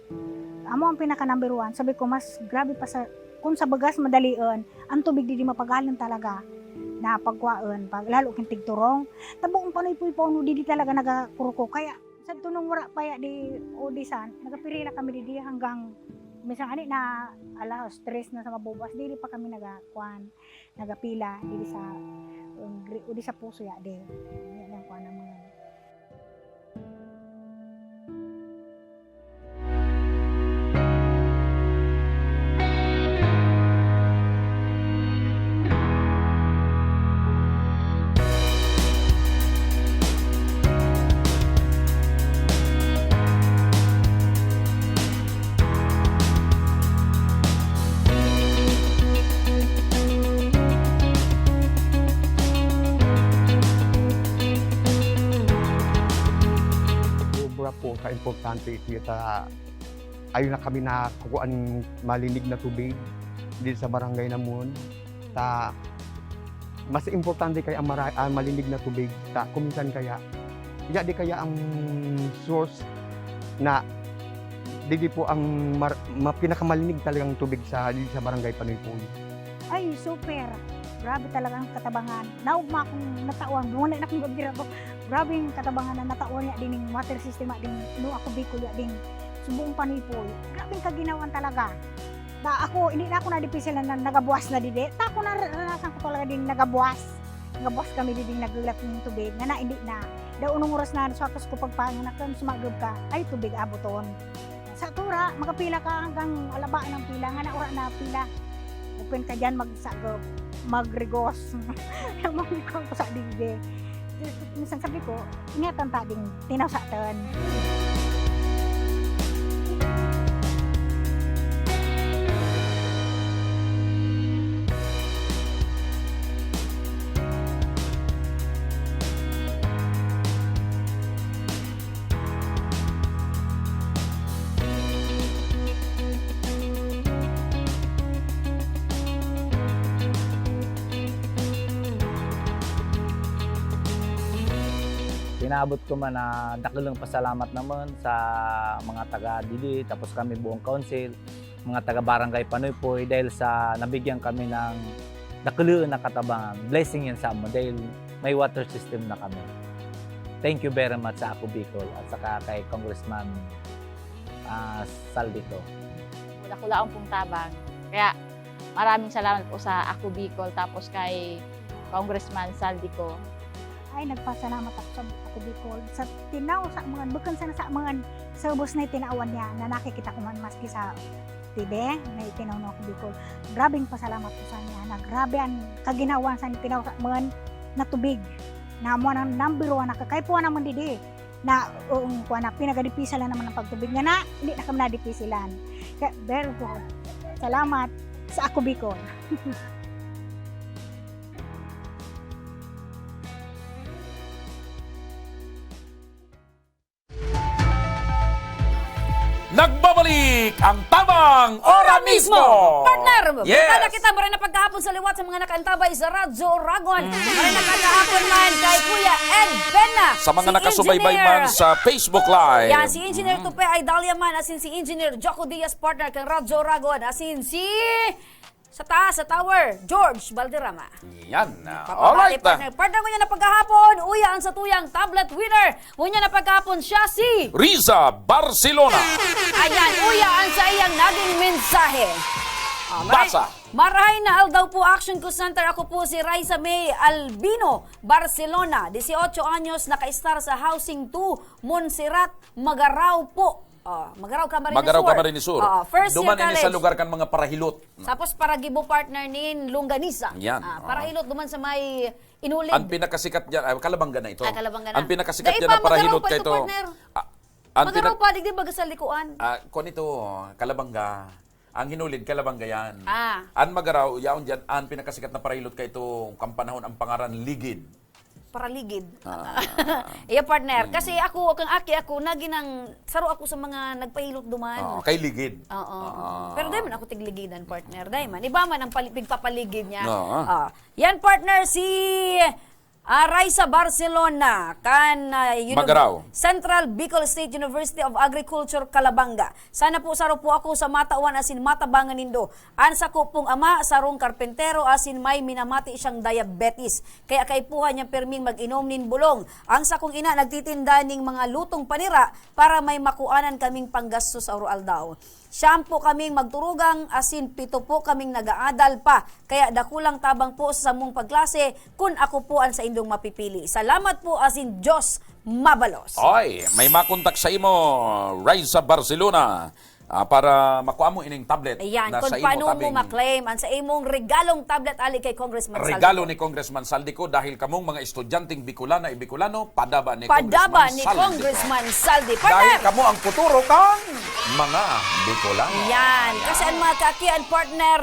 Amo ang pinaka number one. Sabi ko, mas grabe pa sa, kung sa bagas, madalion, ang tubig didi mapagalon talaga. Na pagkuhaon, pag, lalo king tigturong. Tabong Panoypoy pa, ano, didi talaga nagakuruko. Kaya, Sadto nung wara pa ya di udisan, nagapirila kami didi hanggang minsan ani na alas tres na sa mabubas, diri pa kami naga-, kuan, nagapila didi sa, um, gri-, udi sa puso ya di. Yan ang kuan ang mga Importante ito ta, ayon na kami na kukuan malinig na tubig dito sa barangay namon. Ta, mas importante kay ang mara-, ang malinig na tubig. Ta, kuminsan kaya, ya di kaya ang source na didi po ang mar-, ma-, pinakamalinig talagang tubig sa, dito sa barangay Panoypoy. Ay, super. Grabe talaga ang katabangan. Naugma akong natawan. Muna na akong gabira ko. Grabe yung katabangan na natawan niya din yung water system, din no ako Bicol, ya din sa buong Panoypoy. Grabe yung kaginawan talaga. Da, ako, hindi na ako nadipisilan na nagabuwas na didi. Ta, ako naranasan ko talaga din nagabuwas. Nagabuwas kami didi, nagulap yung tubig. Nga na, hindi na. Da, unong oras na, sa atas ko pagpanganak, kan sumagab ka, ay, tubig, aboton. Sa tura, makapila ka hanggang alaba ng pila, nga na ura na pila. Open ka dyan, magsagop, magrigos. Yung mga ikaw ko sa digdi. Minsan sabi ko, ingatan ta ding tinaw sa atin. Pinaabot ko man na dakulang pasalamat naman sa mga taga didi, tapos kami buong council, mga taga Barangay Panoypoy, dahil sa nabigyan kami ng dakulang na katabangan. Blessing yan sa amo dahil may water system na kami. Thank you very much sa Ako Bicol at saka kay Congressman, ah, Saldico. Dakulaon pong tabang. Kaya maraming salamat po sa Ako Bicol, tapos kay Congressman Saldico. Ay, nagpasalamat ako sa Ako Bicol. Sa tinaw sa mga, bukon sana sa mga sa ubos na itinawan niya na nakikita ko man maski sa T V, na itinaw na Ako Bicol. Grabeng pasalamat ko sa niya na grabe ang kaginawan sa tinaw sa mga na tubig. Na mo nang number one na kakaipuhan naman didi. Na, oo, kuwan na, pinagadipisan lang naman ang pagtubig nga na, hindi na kami nadipisilan. Kaya, very good. Salamat sa Ako Bicol. Nagbabalik ang Tabang Ora Mismo! Partner! Yes! Kita na kita, maray na pagkahapon sa liwat sa mga nakaantabay sa Radyo Oragon. Mm. Maray na pagkahapon man kay Kuya Ed Bena. Sa mga si nakasubaybay Engineer. Man sa Facebook Live. Yan, si Engineer mm. Tupe Idalia man, asin si Engineer Joko Diaz, partner kan Radyo Oragon, asin si sa taas, sa tower, George Balderrama. Yan. Alright. Partner, partner, ngunyan na pagkahapon, uya ang satuyang tablet winner. Ngunyan na pagkahapon siya si Riza Barcelona. Ayan, uya ang sa iyang naging mensahe. Ah, maray, Basa. Marahay na aldaw po, Action Call Center. Ako po si Raisa May Albino Barcelona, dieciocho anyos, nakaistar sa Housing two, Montserrat, Magarao po. Oh, Magarao, Camarines Sur. Magarao, Camarines Sur. Oh, first Duman year college. Duman ini sa lugar kan mga parahilot. Tapos Paragibo partner nin Longganisa. Yan. Ah, parahilot duman sa may Inulid. Ang pinakasikat diyan, ay, Kalabanga na ito. Ah, Kalabanga na. Ang pinakasikat diyan na parahilot kay ito. Partner. Ah, ang Magarao pinak- pa, digdi baga sa likuan. Ah, kung ito, Kalabanga. Ang hinulid, Kalabanga yan. Ah. Ang Magarao, yaon dyan, ang pinakasikat na parahilot kay ito, kang panahon, ang pangaran, Ligid. Paraligid. Ah. Iya, partner. Hmm. Kasi ako, kang aki ako, naging ang saro ako sa mga nagpahilot duman. Oo, kay Ligid. Oo. Ah. Pero dahil man ako tigligidan, partner. Dahil man. Iba man ang pali- pigpapaligid niya. Oo. Ah. Yan, partner, si ah, Raisa Barcelona, kan ah, Uni- Magarao. Central Bicol State University of Agriculture, Calabanga. Sana po saro po ako sa matawan asin matabangan nindo. An sako pong ama, sarong karpentero asin may minamati siyang diabetes. Kaya kaipuhan niya pirming mag-inom nin bulong. Ang sakong ina nagtitinda ning mga lutong panira para may makuanan kaming panggastos sa oro-aldaw. Siyam po kaming magturugang, asin pito po kaming nag-aadal pa. Kaya dakulang tabang po sa samong pagklase kun ako po an saindong mapipili. Salamat po, asin Diyos mabalos. Oy, may makontak sa imo, Raisa Barcelona, ah, para makua mo ining tablet Ayan, na kung sa imo paano mo tabing ma-claim ang sa imong regalong tablet ali kay Congressman Saldico. Regalo ni Congressman Saldico dahil kamong mga estudyanteng Bicolana, Bicolano, padaba ni Padaba Congressman ni Saldi. Congressman Saldi. Partner! Dahil kamo ang futuro kan mga Bicolano. Yan. Yan. Kasi ang mga kaakian, partner,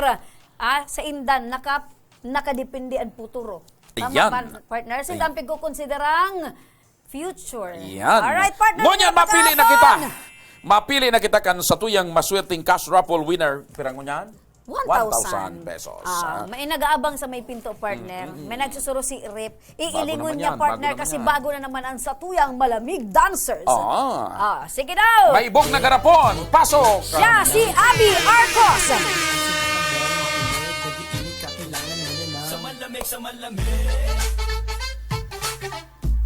ah, sa indan, naka, nakadepende ang futuro. Tama, Yan. Par- partner? Sa indan, pigkukonsiderang future. Yan. Alright, partner, Ngunyan, meron ka mapili na kita. hapon. Mapili na kita kan satuyang maswerteng cash raffle winner. Pirang ngunyan? One thousand. One thousand pesos, Ah, ah. may nag-aabang sa may pinto, partner. Mm, mm, May mm. nagsusuro si Rip. Bago Iilingon naman niya, yan, bago partner, naman kasi yan. bago na naman ang satuyang malamig dancers. Ah. Ah, sige daw. May ibog na garapon. Pasok. Siya si Abby Arcos. Sa malamig, sa malamig.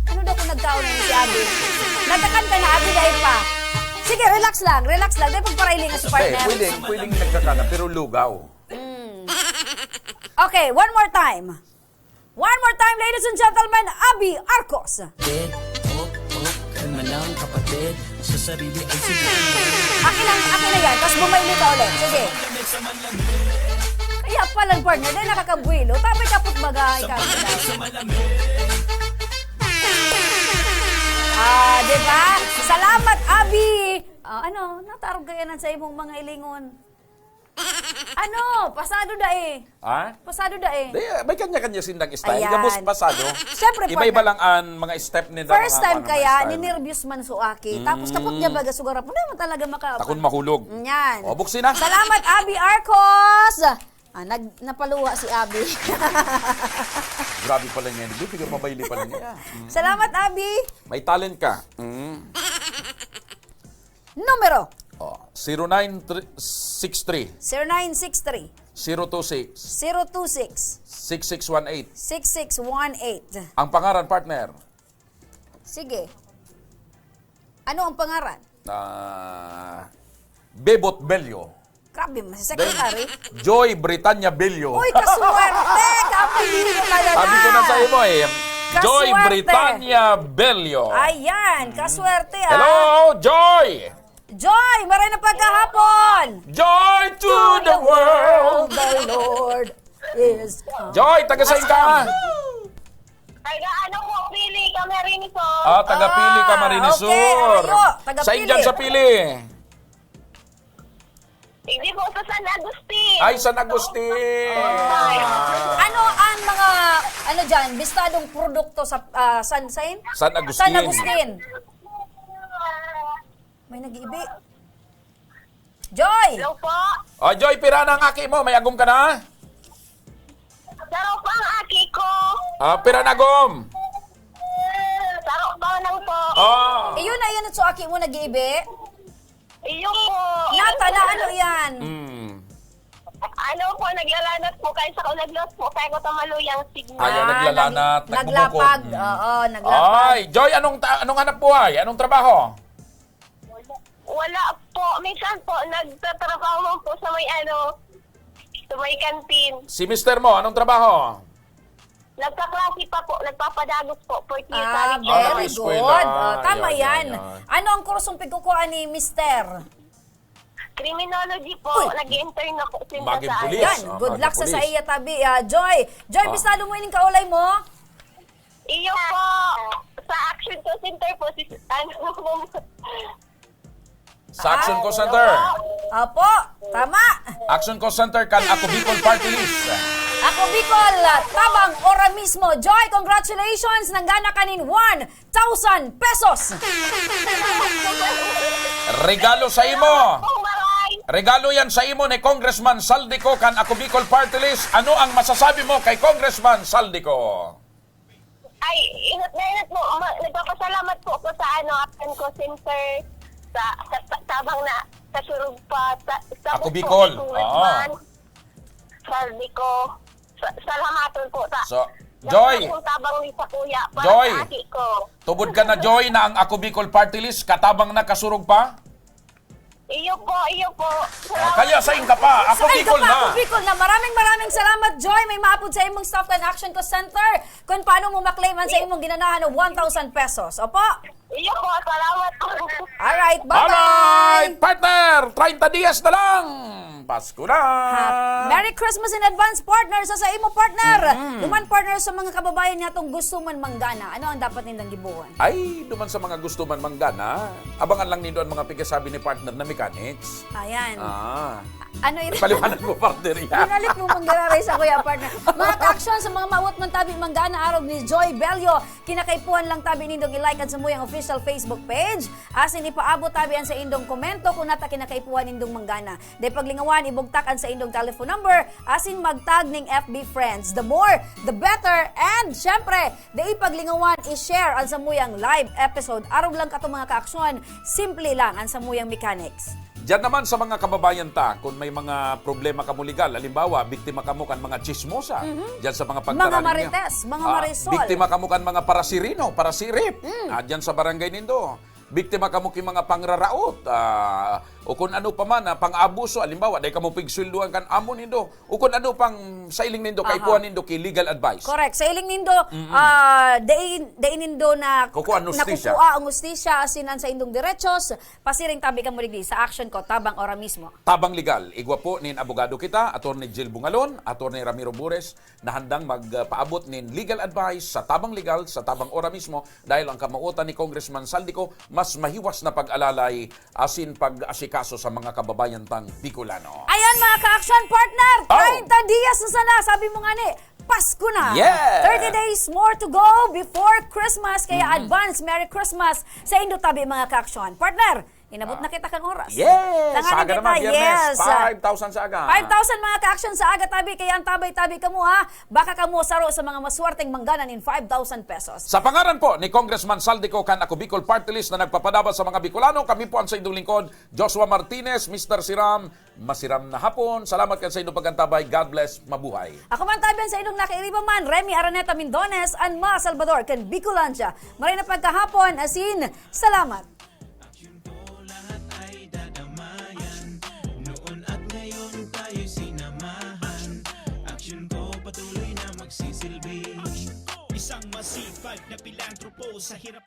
Ano daw kung nagkaon na yun si Abby? Nagkakan ka na, Abby, dahil pa. Sige, relax lang, relax lang. Dahil pagparailingan si Eh, partner. pwedeng, pwedeng nagkakana, pero lugaw. Mm. Okay, one more time. One more time, ladies and gentlemen, Abby Arcos. Kapatid, oh, oh, kalma lang, kapatid. Sa sarili ay sige. Akin ang, akin na yan. Tapos bumayli ka ulit. Sige. Kaya pala, partner, na nakakabuelo. Tapos kapot bagay ka. Ah, di ba? Salamat, Abby. Ah, ano, natarog kaya nan sa imong mga ilingon. Ano? Pasado da eh. Ha? Pasado da eh. Di, may kanya-kanya sindang style. Ayan. Gabos pasado. Siyempre, Iba-iba partner. lang ang mga step ni First time kaya, ninervyos man so aki. Tapos kapot niya baga sugarap. Wala man talaga maka- Takon mahulog. Yan. O, buksi na. Salamat, Abby Arcos! Ah, nag, napaluha si Abby. Grabe pala niya. Hindi, tiga mabayli pala niya. Mm. Salamat, Abby! May talent ka. Mm. Numero. Oh, zero nine six three. Zero nine six three. Zero two six. Zero two six. Six six one eight. Six six one eight. Ang pangaran, partner? Sige. Ano ang pangaran? Ah, Bebot Bello. Grabe, mas secretary. Joy Britannia Bello. Uy, kaswerte! Kapilihan ka na Sabi ko na sa imo eh. Joy Kaswerte. Britannia Bello. Ayan, kaswerte ah. Hello, Joy! Joy, maray na pagkahapon! Joy to the world! The Lord is come. Joy, taga saan ka? Taga ano po, Pili, Camarines Sur. Ah, taga Pili, Ah, Camarines okay, Sur. Arayo, taga Saan Pili. dyan sa Pili? Hindi po, sa San Agustin. Ay, San Agustin. Ay. Ano ang mga, ano dyan, bistadong produkto sa ah, San, San? San Agustin. San Agustin. May nag-iibi. Joy! Hello po. Oh, Joy, pira na ang aki mo? May agom ka na? Saro pa ang aki ko. Ah, pira na agom? Saro pa lang po. Oh. Iyo na, iyo na so aki mo nag-iibi? Iyo po. Nata na ano yan? Mm. Ano po, naglalanat po kayo sa ulaglos po, kaya ko tumaluy ang signal. Ayaw, Ah, naglalanat, nag-, nagbubukod. naglapag. Mm. Oo, naglapag. Ay, Joy, anong ta-, anong hanap buhay? Anong trabaho? Wala po. Minsan po, nagtatrabaho man po sa may ano, sa may kantin. Si mister mo, anong trabaho? Nagkaklase pa po, nagpapadagos po, fourth year Ah, college. Ah, very nag-eskwela. good. Oh, tama Yan, yan, yan, yan. Ano ang kursong pagkukuha ni mister? Criminology po, Uy! nag-intern na po sila Maging sa pulis. Yan, Ah, good luck sa, sa iya tabi. Ah, Joy, Joy, Ah. bistado mo ining kaulay mo? Iyo po, sa Action Call Center po, si, ano, Sa Action Ah, Call Center. Opo, tama. Action Call Center kan Ako Bicol Party List. Ako Bicol, tabang ora mismo. Joy, congratulations! Nanggana ka nin one thousand pesos! Regalo sa imo. Pong maray. Regalo yan sa imo ni Congressman Saldico kan Ako Bicol Party List. Ano ang masasabi mo kay Congressman Saldico? Ay, ingat na ingat po. Ma-, nagpapasalamat po ako sa, ano, Action Call Center, sa, sa, sa tabang na, sa Surugpa, sa, sa Ako Bicol. Congressman. Oo. Sabi ko, sa, salamaton po sa, So, sa Joy. akong tabang ni sa kuya, para Joy. sa aki ko. Tubod ka na, Joy, na ang Ako Bicol Party List, katabang na, kasurog pa? Iyo po, iyo po. Oh, kaya sain ka pa? Ako Sain ka Bicol pa? na. Ako Bicol na. Maraming, maraming salamat, Joy. May maapod sa imong staff kan Action Call Center kung paano mo maklaiman sa imong ginanahan ng one thousand pesos. Opo. Iyo po, salamat po. Alright, bye-bye. Alright, partner, treinta dias na lang. Pasko na! Hap-, Merry Christmas in advance, partner, sa, sa imo, partner! Mm. Duman, partner, sa mga kababayan nga tong gusto man manggana, ano ang dapat nindang gibohon? Ay, duman sa mga gusto man manggana, abangan lang nindo ang mga pigasabi ni partner na mechanics. Ayan. Ah. Ano yun? Paliwanag mo, partner, yan. Binalit mo, manggararay sa kuya, partner. Mga ka-aksyon, sa mga mawot man tabi manggana, arog ni Joy Bello, kinakaipuhan lang tabi nindong i-like ang samuyang official Facebook page. Asin ipaabot tabi ang saindong komento kung nata kinakaipuhan nindong manggana. Dai paglingawan, ibugtak ang saindong telephone number, asin magtag ning F B friends. The more, the better. And, syempre, dai paglingawan, i-share ang samuyang live episode. Arog lang kato, mga ka-aksyon, simple lang ang samuyang mechanics. Diyan naman sa mga kababayan ta, kung may mga problema kamo legal, halimbawa, biktima kamo kan mga chismosa, Mhm. diyan sa mga Mga pagtarani niya. marites, mga Ah, marisol. biktima kamo kan mga parasirino, parasirip, Mm. ah, diyan sa barangay nindo. Biktima kamo ki mga pangraraot, ah, o kung ano pa man, ah, pang-abuso. Halimbawa, dai kamo pigsweldohan kan amo nindo. O kung ano pang sa iling nindo, Aha. kaipuhan nindo ki legal advice. Correct. Sa iling nindo, Mm-mm. ah, dai, dai nindo na, Kukuha ang hustisya. nakukuha ang hustisya, asin an saindong derechos, pasiring tabi kamo digdi sa Action Ko, Tabang Ora Mismo. Tabang Legal. Igwa po nin abogado kita, Attorney Jill Bungalon, Attorney Ramiro Bures, na handang magpaabot nin legal advice sa Tabang Legal, sa Tabang Ora Mismo, dahil ang kamawotan ni Congressman Zaldy Co, mas mahiwas na pag-alalay asin pag-asikaso sa mga kababayan tang Bicolano. Ayan, mga ka-action partner, Oh! treinta dias na sana, sabi mo nga ni, Pasko na. Yes! Thirty days more to go before Christmas, kaya Mm-hmm. advance Merry Christmas saindo tabi, mga ka-action. Partner, inabot Ah. na kita kan oras. Yes! Tanganing Sa aga kita, naman, Biyernes, yes. five thousand sa aga. Five thousand, mga ka-action, sa aga tabi, kaya ang tabay-tabi kamo, ha? Baka kamo saro sa mga maswerteng manggana nin five thousand pesos. Sa pangaran po ni Congressman Zaldy Co kan Ako Bicol Party List na nagpapadabas sa mga Bicolano, kami po ang saindong lingkod, Joshua Martinez, Mister Siram, masiram na hapon. Salamat kan saindong pag-antabay. God bless. Mabuhay. Ako man tabi an saindong nakairiba man, Remy Araneta Mindones, an Ma Salvador kan Bicolandia. Maray na pagkahapon, asin salamat. Action ko, lahat ay dadamayan. Noon at ngayon tayo'y sinamahan. Action ko, patuloy na magsisilbi. Isang masipag na pilantropo sa hirap.